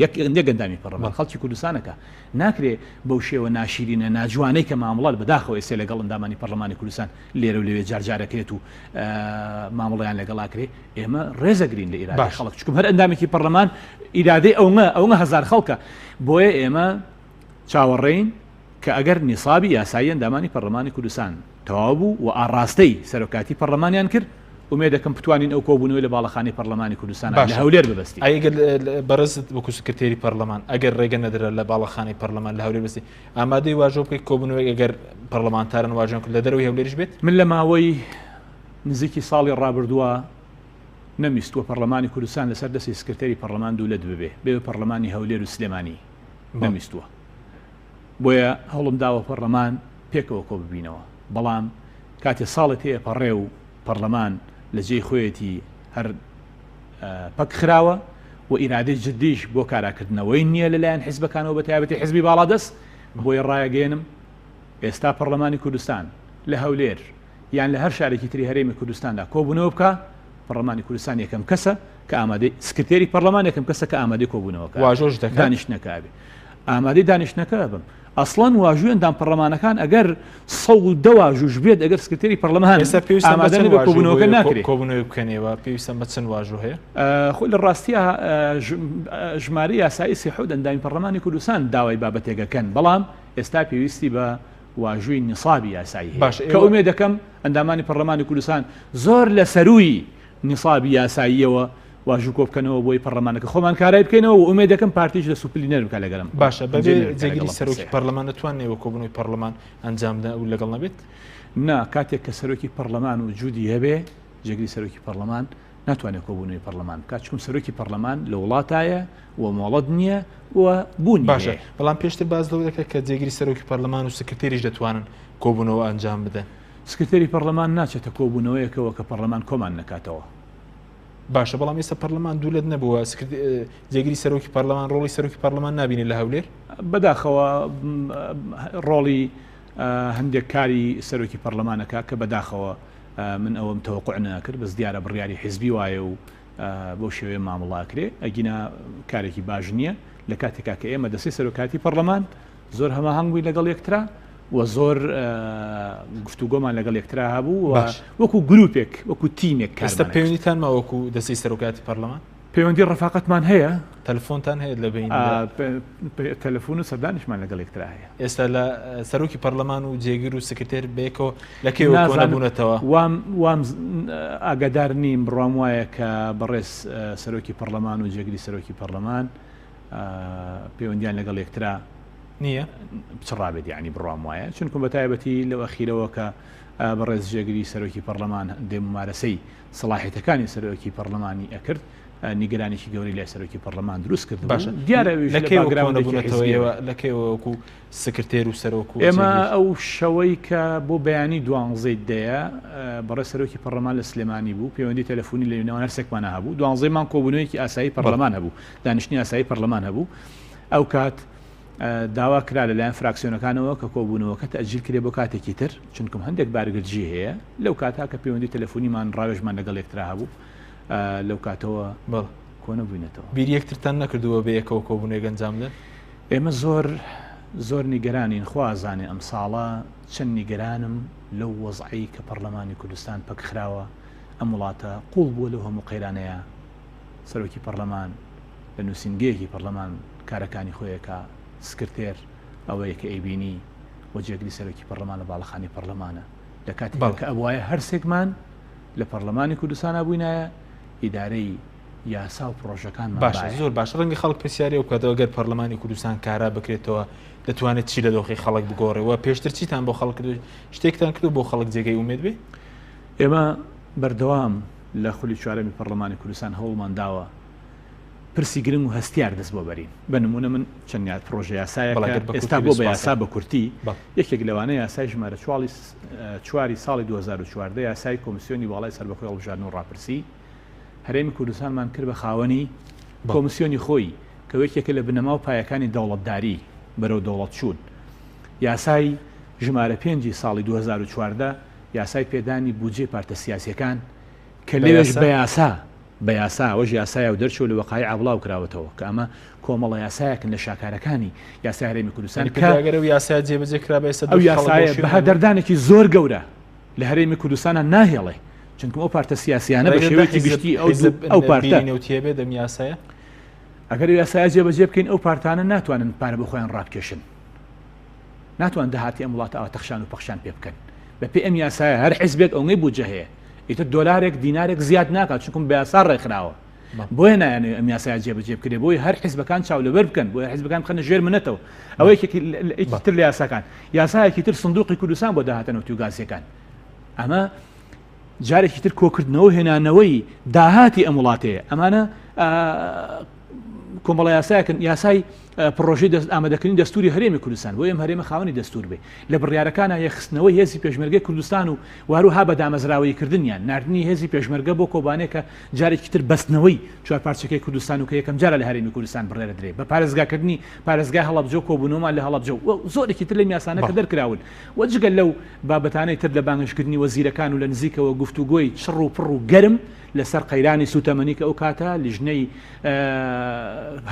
یەک یەک ئەندامی پەڕلەمان خەڵکی کوردستانەکە ناکرێ بەو شێوە ناشیرینە ناجوانەی کە مامەڵە بەداخەوە ئێستا لەگەڵ ئەندامانی پەرلەمانی کوردستان لێرە و لەوێ جارجارەکرێت و مامەڵەیان لەگەڵاکرێ ئێمە ڕێزەگرین لە ئیرادەی خەڵک چکم هەر ئەندامێکی پەرلەمان ئیرادەی ئەومە ئەومە هەزار خەڵکە بۆیە ئێمە چاوەڕێین کە ئەگەر نیسابی یاسایی ئەندامانی پەرلەمانی کوردستان تەواو بوو و ئاڕاستەی سەرۆکایەتی پەرلەمانیان کرد، ئومێد دەکەم بتوانین ئەو کۆبوونەوەی لە باڵەخانەی پەرلەمانی کوردستان لە باشە هەولێر ببەستین. ئەی ئەگەر بەڕێزت وەکو سکرتێری پەرلەمان ئەگەر ڕێگە نەدرا لە باڵەخانەی پەرلەمان لە هەولێر بەستی ئامادەی واژۆ بکەیت کۆبوونەوەی ئەگەر پەرلەمانتاران واژۆیان کرد لە دەرەوەی هەولێریش بێت؟ من لە ماوەی نزیکی ساڵی ڕابردووە نەمویستووە پەرلەمانی کوردستان لەسەر دەستی سکرتێری پەرلەمان دوولەت ببێ، بێ بە پەرلەمانی هەولێر و سلێمانی نەمویستووە. بۆیە هەوڵم داوە پەڕلەمان پێکەوە کۆببینەوە، بەڵام کاتێ ساڵێ تێئەپەڕێ و پەڕلەمان لە جێی خۆیەتی هەر پەک خراوە و ئیرادەی جدیش بۆ کاراکردنەوەی نییە لەلایەن حیزبەکانەوە بە تایبەتی حیزبی باڵادەست، بۆیە ڕایەگەیەنم ئێستا پەڕلەمانی کوردستان لە هەولێر یان لە هەر شارێکی تری هەرێمی کوردستاندا کۆبوونەوە بکا، پەڕلەمانی کوردستان یەکەم کەسە کە ئامادەی سکرتێری پەڕلەمان یەکەم کەسە کە ئامادەی کۆبوونەوەکە واژۆش دەکات دانیشتنەکە ئەبێ ئامادەی دانیشتنەکە ئەبم ئەسڵەن واژووی ئەندام پەڕلەمانەکان ئەگەر 110 واژووش بێت ئەگەر سکرتێری پەڕلەمان ئێستا پێویستە ئامادە نەبێت کۆبوونەوەکە ناکرێت کۆبوونەوەی بکەنەوە پێویستە بە چەند واژوو هەیە خۆی لە ڕاستیە ژمارە یاسایی 37 ئەندامی پەڕلەمانی کوردستان داوای بابەتێکەکەن بەڵام ئێستا پێویستی بە واژووی نیسابی یاسایی هەیە باشە کە ئێوە ئومێد دەکەم ئەندامانی پەڕلەمانی کوردستان زۆر لە سەرووی نیسابی یاساییەوە واژوو کۆ بکەنەوە بۆی پەڕلەمانەکە خۆمان کارای بکەینەوە و ئومێد دەکەم پارتیش دەست و پلی نەرم بکات لەگەڵم باشە پەنجەی بەبێ نەرم بکات جێگری لەگەڵ ئەم سەرۆکی پرسەیە. پەرلەمان دەتوانن ئێوە کۆبوونەوەی پەرلەمان ئەنجام بدەن ئەو لەگەڵ نەبێت؟ نا کاتێک کە سەرۆکی پەڕلەمان وجودی هەبێ جێگری سەرۆکی پەڕلەمان ناتوانێت کۆبوونەوەی پەڕلەمان بکات چونکم سەرۆکی پەڕلەمان لە وڵاتایە و مۆڵەت نییە و بوونی باشە هەیە. بەڵام پێشتر باس لەوە دەکرا کە جێگری سەرۆکی پەرلەمان و سکرتێریش دەتوانن کۆبوونەوە ئەنجام بدەن. سکرتێری پەڕلەمان ناچێتە کۆبوونەوەیەکەوە کە پەڕلەمان کۆمان نەکاتەوە. باشە بەڵام ئێستا پەرلەمان دوولەت نەبووە جێگری سەرۆکی پەرلەمان ڕۆڵی سەرۆکی پەرلەمان نبینێت لە هەولێر؟ بەداخەوە ڕۆڵی هەندێک کاری سەرۆکی پەرلەمانەکە کە بەداخەوە من ئەوەم تەوەقع نەکرد بەس دیارە بڕیاری حیزبی وایە و بەو شێوەیە مامەڵە ئەکرێ ئەگینا کارێکی باش نییە لە کاتێکا کە ئێمە دەستەی سەرۆکایەتی پەرلەمان زۆر هەماهەنگ بووین لەگەڵ یەکترا و زۆر گفتوگۆمان لەگەڵ یەکترا هەبوو و وەکو گروپێک وەکو تیمێک ئێستا پەیوەندیتان ما وەکو دەستەی سەرۆکایەتی پەرلەمان؟ پەیوەندی ڕەفاقەتمان هەیە. تەلەفۆنتان هەیە لە بەین؟ تەلەفۆن و سەردانیشمان لەگەڵ یەکترا هەیە. ئێستا لە سەرۆکی پەرلەمان و جێگر و سکرتێر بەیەکەوە لە کەیەوە کۆ نەبوونەتەوە؟ وام وام ئاگادار نیم، بڕوام وایە کە بەڕێز سەرۆکی پەرلەمان و جێگری سەرۆکی پەرلەمان پەیوەندیان لەگەڵ یەکترا نییە پچڕابێت یعنی بڕوام وایە چونکم بە تایبەتی لەو ئەخیرەوە کە بەڕێز جێگری سەرۆکی پەرلەمان دێ ممارەسەی سەڵاحیەتەکانی سەرۆکی پەرلەمانی ئەکرد نیگەرانێکی گەورەی لای سەرۆکی پەرلەمان دروست کرد باشە دیارە ئەویش لە باکگراوندێکی حیزبیەوە لە کەیەوە وەکو سکرتێر و سەرۆک و ئێمە ئەو شەوەی کە بۆ بەیانی دوانزەی دەیە بەڕێز سەرۆکی پەرلەمان لە سلێمانی بوو پەیوەندی تەلەفۆنی لە نێوان هەرسێکمانە هەبوو دوانزەی مانگ کۆبوونەوەیەکی ئاسایی پەرلەمان هەبوو دانیشتنی ئاسایی پەرلەمان هەبوو ئەو کات داوا کرا لەلایەن فراکسیۆنەکانەوە کە کۆبوونەوەکە تەئجیل کرێ بۆ کاتێکی تر چونکم هەندێک بارگرژی هەیە لەو کاتە کە پەیوەندی تەلەفۆنیمان ڕاوێژمان لەگەڵ یەکترا هەبوو لەو کاتەوە بەڵێ کۆنەبووینەتەوە. بیری یەکترتان نەکردووە بەیەکەوە کۆبوونەوەیەک ئەنجام بدەن؟ ئێمە زۆر زۆر نیگەرانین، خوا ئەزانێ ئەمساڵە چەند نیگەرانم لەو وەزعەی کە پەڕلەمانی کوردستان پەکخراوە، ئەم وڵاتە قوڵ بووە لەو هەموو قەیرانەیا، سەرۆکی پەڕلەمان لە نووسینگەیەکی پەڕلەمان کارەکانی خۆی ئەکا، سکرتێر ئەوەیە کە ئەیبینی و جێگری سەرۆکی پەڕلەمان لە باڵەخانەی پەڕلەمانە، لە کاتێکا کە ئەبوایە هەرسێکمان لە پەڕلەمانی کوردستانا بووینایە ئیدارەی یاسا و پڕۆژەکانمان باشە بایە. زۆر باشە ڕەنگە خەڵک پرسیاری ئەو بکاتەوە گەر پەرلەمانی کوردستان کارا بکرێتەوە دەتوانێت چی لە دۆخی خەڵک بگۆڕێ و پێشتر چیتان بۆ خەڵک کردو شتێکتان کردو بۆ خەڵک جێگەی ئومێد بێ؟ ئێمە بەردەوام لە خولی چوارەمی پەڕلەمانی کوردستان هەوڵمان داوە پرسی گرنگ و هەستیار دەست بۆ بەرین بە نمونە من چەند یاد پرۆژە یاسایەک ئێستا بۆ بە یاسا بە کورتی یەکێک لەوانە یاسای ژمارە چواڵی چواری ساڵی 2014 یاسای کۆمیسیۆنی باڵای سەربەخۆی هەڵبژاردن و ڕاپرسی هەرێمی کوردستانمان کرد بە خاوەنی کۆمیسیۆنی خۆی کە یەکێکە لە بنەما و پایەکانی دەوڵەتداری بەرەو دەوڵەت چوون یاسای ژمارە پێنجی ساڵی 2014 یاسای پێدانی بودجەی پارتە سیاسیەکان کە لەوێش بە یاسا بە یاسا ئەوەش یاسایە و دەرچووە لە وەقایع بڵاو کراوەتەوە کە ئەمە کۆمەڵە یاسایەکن لە شاکارەکانی یاسای هەرێمی کوردستان کە ئەگەر ئەو یاسایە جێبەجێ کرابا ئێستا ئەو یاسایە بە هەدەردانێکی زۆر گەورە لە هەرێمی کوردستانە ناهێڵێ چونکە ئەو پارتە سیاسیانە بە شێوەیەکی گشتی ئەو ئەو پارتە نەوتیە بێت ئەم یاسایە ئەگەر ئەو یاسایە جێبەجێ بکەین ئەو پارتانە ناتوانن پارە بۆ خۆیان ڕابکێشن ناتوان داهاتی ئەم وڵاتە ئاوا تەخشان و پەخشان پێ بکەن. بە پێی ئەم یاسایە هەر حیزبێک ئەونەی بودجە هەیە ئیتر دۆلارێک دینارێک زیاد ناکات چونکم بە یاسا ڕێکخراوە. بۆیە نایانەوێ ئەم یاسایە جێبەجێ بکرێ بۆی هەر حیزبەکان چاو لەبەر بکەن بۆیە حیزبەکان بخەنە ژێر منەتەوە. ئەوە یەکێکی تر لە یاساکان. یاسایەکی تر سندوقی کوردستان بۆ داهاتە نەوتی و گازیەکان. ئەمە جارێکی تر کۆکردنەوە و هێنانەوەی داهاتی ئەم وڵاتەیە. ئەمانە کۆمەڵە یاسایەکن یاسای پڕۆژەی دەست ئامادەکردنی دەستوری هەرێمی کوردستان بۆ ئەم هەرێمە خاوەنی دەستور بێ لە بڕیارەکانە یەکخستنەوەی هێزی پێشمەرگەی کوردستان و واروها بە دامەزراوەیی کردنیان ناردنی هێزی پێشمەرگە بۆ کۆبانێ کە جارێکی تر بەستنەوەی چوار پارچەکەی کوردستان و کە یەکەم جارە لە هەرێمی کوردستان بڕیارە درێ بە پارێزگاکردنی پارێزگای هەڵەبجە و کۆبوونەوەمان لە هەڵەبجە و زۆرێکی تر لەم یاسانە کە دەرکراون و جگە لەو بابەتانەی تر لە بانگهێشتکردنی وەزیرەکان و لە نزیکەوە گفتوگۆی چڕ و پڕ و گەرم لەسەر قەیرانی سووتەمەنی کە ئەو کاتە لیژنەی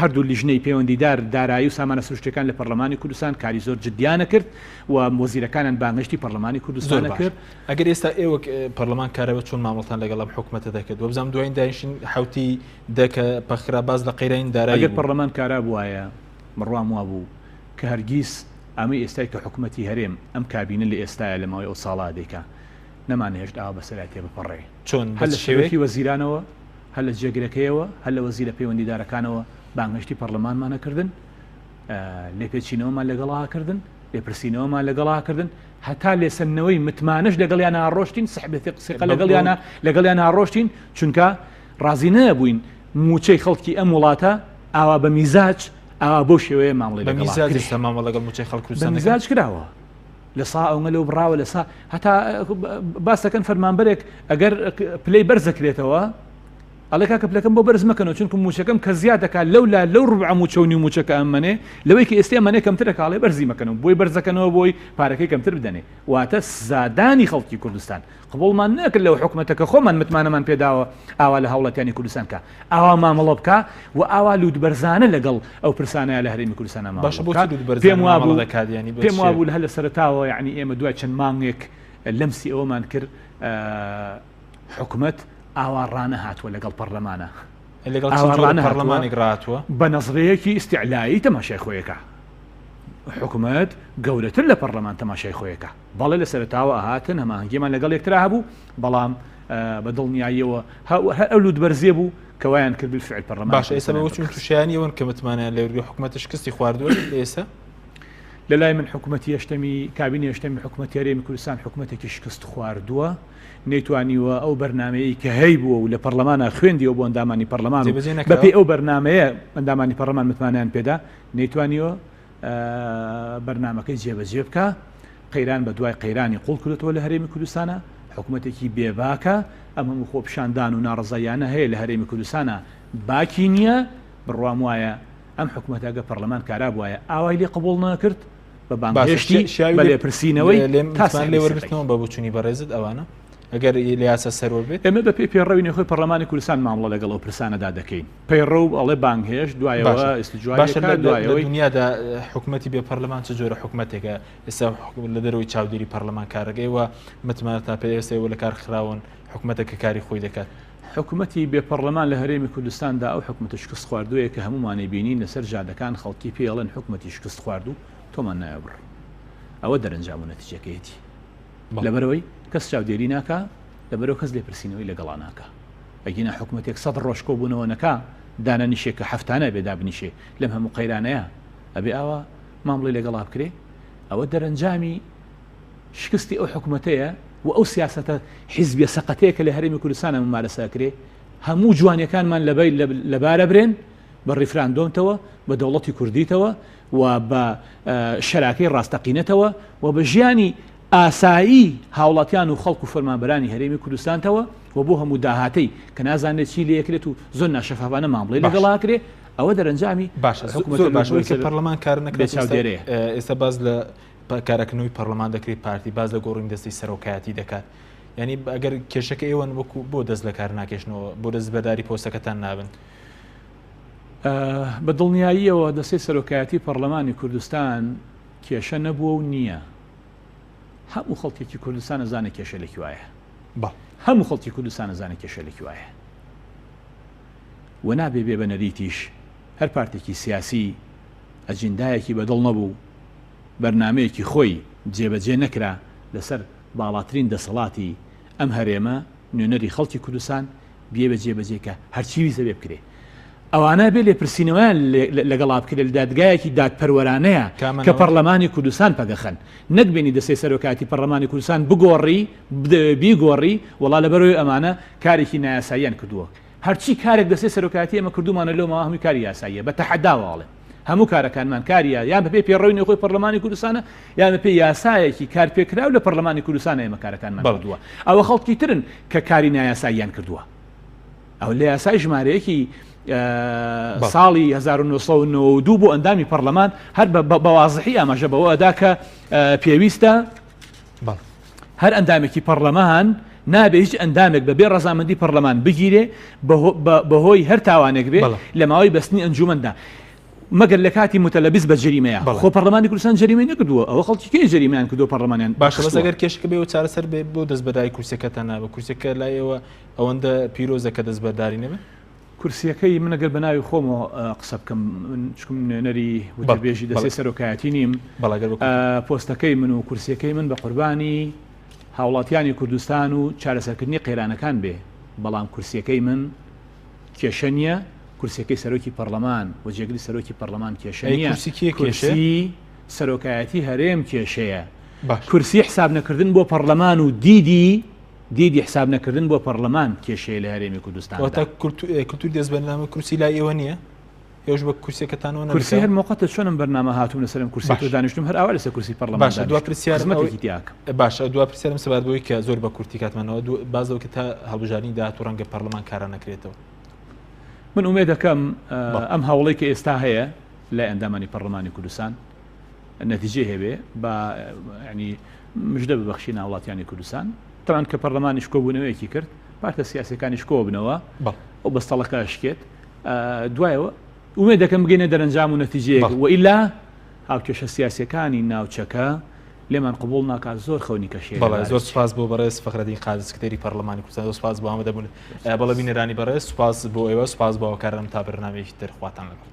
هەردوو لیژنەی پەیوەندیدار دارایی و سامانە سروشتیەکان لە پەرلەمانی کوردستان کاری زۆر جدیانە کرد و وەزیرەکانیان بانگهێشتی پەرلەمانی کوردستانە کرد. ئەگەر ئێستا ئێوە پەرلەمان کارەوە چۆن مامەڵتان لەگەڵ ئەم حکومەتە دەکرد وەبزانم دوایین دانیشتن حوتی دە کە پەخرا باس لە قەیرانی دارایی ئەگەر پەرلەمان کارا بوایە بڕوام وابوو کە هەرگیز ئەمەی ئێستای کە حکومەتی هەرێم ئەم کابینە لە ئێستایا لە ماوەی ئەو ساڵە دەیکا نەمانەهێشت ئاوا بەسەریا تێبپەڕێ. چۆن؟ هەر لە سەرۆکی وەزیرانەوە، هەر لە جێگرەکەیەوە، هەر لە وەزیرە پەیوەندیدارەکانەوە بانگهێشتی پەڕلەمانمان ئەکردن، لێپێچینەوەمان لەگەڵا ئەکردن، لێپرسینەوەمان لەگەڵا ئەکردن، هەتا لێسەندنەوەی متمانەش لەگەڵیانا ڕۆشتین، سحب سیقە لەگەڵیانا لەگەڵیانا ڕۆشتین، چونکە ڕازی نەبووین مووچەی خەڵکی ئەم وڵاتە ئاوا بە میزاج ئاوا بەو شێوەیە مامەڵەی بە لەگەڵا میزاج کرێ. ئێستا مامەڵە لەگەڵ مووچەی خەڵک بە کوردستان دەکەن؟ میزاج کراوە. لە سا ئەونە لەو بڕاوە لە سا هەتا باس دەکەن فەرمانبەرێک ئەگەر پلەی بەرز دەکرێتەوە ئەڵێ کاکە پلەکەم بۆ بەرز مەکەنەوە چونکە مووچەکەم کە زیاد دەکات لەو لا لەو ڕبع مووچە و نیو مووچەکە ئەمەنێ لەوەی کە ئێستا ئەمەنێ کەمترە کاڵێ بەرزی مەکەنەوە بۆی بەرزەکەنەوە بۆی پارەکەی کەمتر بدەنێ واتە سزادانی خەڵکی کوردستان قبوڵمان نەکرد لەو حکومەتە کە خۆمان متمانەمان پێداوە ئاوا لە هاوڵاتیانی کوردستان کە ئاوا مامەڵە بکا و ئاوا لوتبەرزانە لەگەڵ ئەو پرسانەیە لە هەرێمی کوردستان مامەڵە باشە بۆچی بکات لوتبەرزانە پێم مامەڵە وابوو دەکات یانی بە پێم چ وابوو هەر لە سەرەتاوە یعنی ئێمە دوای چەند مانگێک لەمسی ئەوەمان کرد حکومەت ئاوا ڕانەهاتووە لەگەڵ پەرلەمانە. لەگەڵ چ ئاوا جۆرە ڕانەهاتووە پەرلەمانێک ڕاهاتووە؟ بە نەزرەیەکی ئیستعلایی تەماشای خۆیەکا. حکومەت گەورەتر لە پەرلەمان تەماشای خۆیەکا. بەڵێ لە سەرەتاوە ئەهاتن هەماهەنگیمان لەگەڵ یەکترا هەبوو، بەڵام بە دڵنیاییەوە هەر ئەو لووتبەرزییە بوو کە وایان کرد بالفعل پەرلەمانی باشە ئێستا کوردستانیان بە وتون پەکخست. تووشیانی ئەوەن کە متمانەیان لێ وەرگرێ حکومەتە شکستی خواردووە لە ئێستا؟ لە لای من حکومەتی هەشتەمی کابینەی هەشتەمی حکومەتی هەرێمی کوردستان حکومەتێکی شکست خواردووە. نەیتوانیوە ئەو بەرنامەیەی کە هەیبووە و لە پەرلەمانا خوێندیەوە بۆ ئەندامانی پەرلەمان و جێبەجێ نەکراوە؟ بەپێی ئەو بەرنامەیە ئەندامانی پەرلەمان متمانەیان پێدا نەیتوانیوە بەرنامەکەی جێبەجێ بکا. قەیران بە دوای قەیرانی قوڵ کردۆتەوە لە هەرێمی کوردستانا. حکومەتێکی بێباکە. ئەم هەموو خۆپیشاندان و ناڕەزاییانە هەیە لە هەرێمی کوردستانا باکی نییە. بڕوام وایە ئەم حکومەتە گەر پەرلەمان کارا بوایە ئاوای لێ قبوڵ نەکرد. بە باشە بانگهێشتی شیاوی بە لێ لێپرسینەوەی لێ تا متمانە لێ سەحبی سەقەی. وەرگرتنەوە بە بۆچوونی بەڕێزت ئەوانە ئەگەر لە یاسا سەروەر بێت؟ ئێمە بە پێی پەیڕەوی نێوخۆی پەڕلەمانی کوردستان مامڵە لەگەڵ ئەو پرسانەدا دەکەین. پەیڕەو ئەڵێ بانگهێشت، دوایەوە باشە ئیستجواب باشە دەکات، لە لە دوایەوەی. دنیادا حکومەتی بێ پەرلەمان چ جۆرە حکومەتێکە؟ ئێستا لە دەرەوەی چاودێری پەرلەمان کارەکە ئێوە متمانەتان پێ ئێستا ئێوە لە کار خراون حکومەتە کە کاری خۆی دەکات. حکومەتی بێ پەڕلەمان لە هەرێمی کوردستاندا ئەو حکومەتە شکستخواردووەیە کە هەموومانی بینین لەسەر جادەکان خەڵکی پێی ئەڵێن حکومەتی شکستخواردوو تۆمان نایە بڕ ئەوە دەرەنجام و نەتیجەکەیەتی لەبەرەوەی کەس چاودێری ناکا لەبەرەوە کەس لێپرسینەوەی لەگەڵا ناکا ئەگینا حکومەتێک سەد ڕۆژ کۆبوونەوە نەکا دانەنیشێ کە هەفتانە بێ دابنیشێ لەم هەموو قەیرانەیە ئەبێ ئاوا مامڵی لەگەڵا بکرێ ئەوە دەرەنجامی شکستی ئەو حکومەتەیە و ئەو سیاسەتە حیزبیە سەقەتەیە کە لە هەرێمی کوردستانە ممارەسە ئەکرێ هەموو جوانیەکانمان لەبەی لەبارە برێن بە ڕیفراندۆمتەوە بە دەوڵەتی کوردیتەوە و بە شەراکەی ڕاستەقینەتەوە و بە ژیانی ئاسایی هاوڵاتیان و خەڵک و فەرمانبەرانی هەرێمی کوردستانتەوە و بۆ هەموو داهاتەی کە نازانێت چی لێکرێت و زۆر ناشەفافانە مامڵەی باش. لەگەڵا کرێ ئەوە دەرەنجامی باشە حکومەتە زۆر باش ئەوەی کە لوتبەرزە پەرلەمان کار بێ نەکات ئێستا چاودێرەیە. ئێستا باس لە کارەکردنەوەی پەرلەمان دەکرێت پارتی باس لە گۆڕین دەستەی سەرۆکایەتی دەکات یعنی ئەگەر کێشەکە ئێوەن وەکو بۆ دەست لە کار ناکێشنەوە بۆ دەست بەرداری پۆستەکەتان نابن؟ بە دڵنیاییەوە دەستەی سەرۆکایەتی پەرلەمانی کوردستان کێشە نەبووە و نییە. هەموو خەڵکێکی کوردستان ئەزانێ کێشە لە کوایە. هەموو خەڵکی کوردستان ئەزانێ کێشە لە کوایە. و نابێ بێ بە نەریتیش هەر پارتێکی سیاسی ئەجیندایەکی بەدڵ نەبوو بەرنامەیەکی خۆی جێبەجێ نەکرا لەسەر باڵاترین دەسەڵاتی ئەم هەرێمە نوێنەری خەڵکی کوردستان بیەوێ جێبەجێ کە هەرچی ویست ئەبێ بکرێ ئەوانە بێ لێپرسینەوەیان لەگەڵا بکرێ لە دادگایەکی دادپەروەرانەیە کە پەڕلەمانی کوردستان پەگەخەن نەک بێنی دەستەی سەرۆکایەتی پەڕلەمانی کوردستان بگۆڕی بیگۆڕی وەڵا لەبەرەوەی ئەمانە کارێکی نایاساییان کردووە هەرچی کارێک دەستەی سەرۆکایەتی ئێمە کردوومانە لەو ماوە هەمووی کاری یاساییە بە تەحەداوە ئەڵێم هەموو کارەکانمان کاری یان بەپێی پێڕەوی نێوخۆی پەرلەمانی کوردستانە یان بەپێی یاسایەکی کارپێکراو لە پەرلەمانی کوردستانە ئێمە کارەکانمان کردووە ئەوە خەڵکی ترن کە کاری نایاساییان کردووە ئەو لە یاسای ژمارەیەکی ساڵی 1992 بۆ ئەندامی پەرلەمان هەر بە وازحی ئاماژە بەوە ئەدا کە پێویستە هەر ئەندامێکی پەڕلەمان نابێ هیچ ئەندامێک بە بێ ڕەزامەندی پەڕلەمان بگیرێ بەهۆی هەر تاوانێک بێ لە ماوەی بەستنی ئەنجومەندا مەگەر لە کاتی متەلەبیس بە جەریمەیە خۆ پەرلەمانی کوردستان جەریمەی نەکردووە ئەوە خەڵکی کێ جەریمەیان کردووە پەرلەمانیان باشە بەس ئەگەر کێشەکە بێ و چارەسەر بێ بۆ دەستبەرداری کورسیەکەتان نابێ کورسیەکە لای ئێوە ئەوەندە پیرۆزە کە دەستبەرداری نەبن؟ کورسیەکەی من ئەگەر بە ناوی خۆمەوە قسە بکەم من چکم نوێنەری وتەبێژی دەستەی سەرۆکایەتی نیم پۆستەکەی من و کورسیەکەی من بە قوربانی هاوڵاتیانی کوردستان و چارەسەرکردنی قەیرانەکان بێ بەڵام کورسیەکەی من کێشە نییە کورسیەکەی سەرۆکی پەرلەمان و جێگری سەرۆکی پەرلەمان کێشە نییە کورسی سەرۆکایەتی هەرێم کێشەیە کورسی حساب نەکردن بۆ پەرلەمان و دیدی دیدی حساب نەکردن بۆ پەڕلەمان کێشەیە لە هەرێمی کوردستاندا. واتە کولتوری دەستبەرنامەی کورسی لای ئێوە نییە؟ ئێوەش بە کورسیەکەتانەوە نەبکە؟ کورسی هەر مۆقەتە چۆنم بەرنامە هاتووم لەسەر ئەم کورسیە تۆ دانیشتوم هەر ئاوا لەسەر کورسی پەڕلەمان باشە دوا پرسیارم خزمەتێکی تیا ئەکەم. باشە دوا پرسیارم سەبارەت بەوەی کە زۆر بە کورتی کاتمانەوە باس لەوە کە تا هەڵبژاردنی داهاتوو ڕەنگە پەڕلەمان کارا نەکرێتەوە. من ئومێد دەکەم ئەم هەوڵەی کە ئێستا هەیە لای ئەندامانی پەرلەمانی کوردستان نەتیجەی هەبێ با ینی مژدە ببەخشینە هاوڵاتیانی کوردستان تەوان کە پەرلەمانیش کۆبوونەوەیەکی کرد پارتە سیاسەکانیش کۆبنەوە ئەو بەستەڵەکە شکێت دوایەوە ئومێد دەکەم بگەینە دەرەنجام و نەتیجەیەک و ئیلا هاوکێشە سیاسەکانی ناوچەکە لێمان قبوڵ ناکات زۆر خەونی کەشێ. بەڵێ زۆر سوپاس بۆ بەڕێز فەخرەدین قادر سکرتێری پەرلەمانی کوردستان زۆر سوپاس بۆ ئامادەبوون بەڵێ بینەرانی بەڕێز سوپاس بۆ ئێوە سوپاس بۆ هاوکارانم تا بەرنامەیەکی تر خواتان لەگەڵ.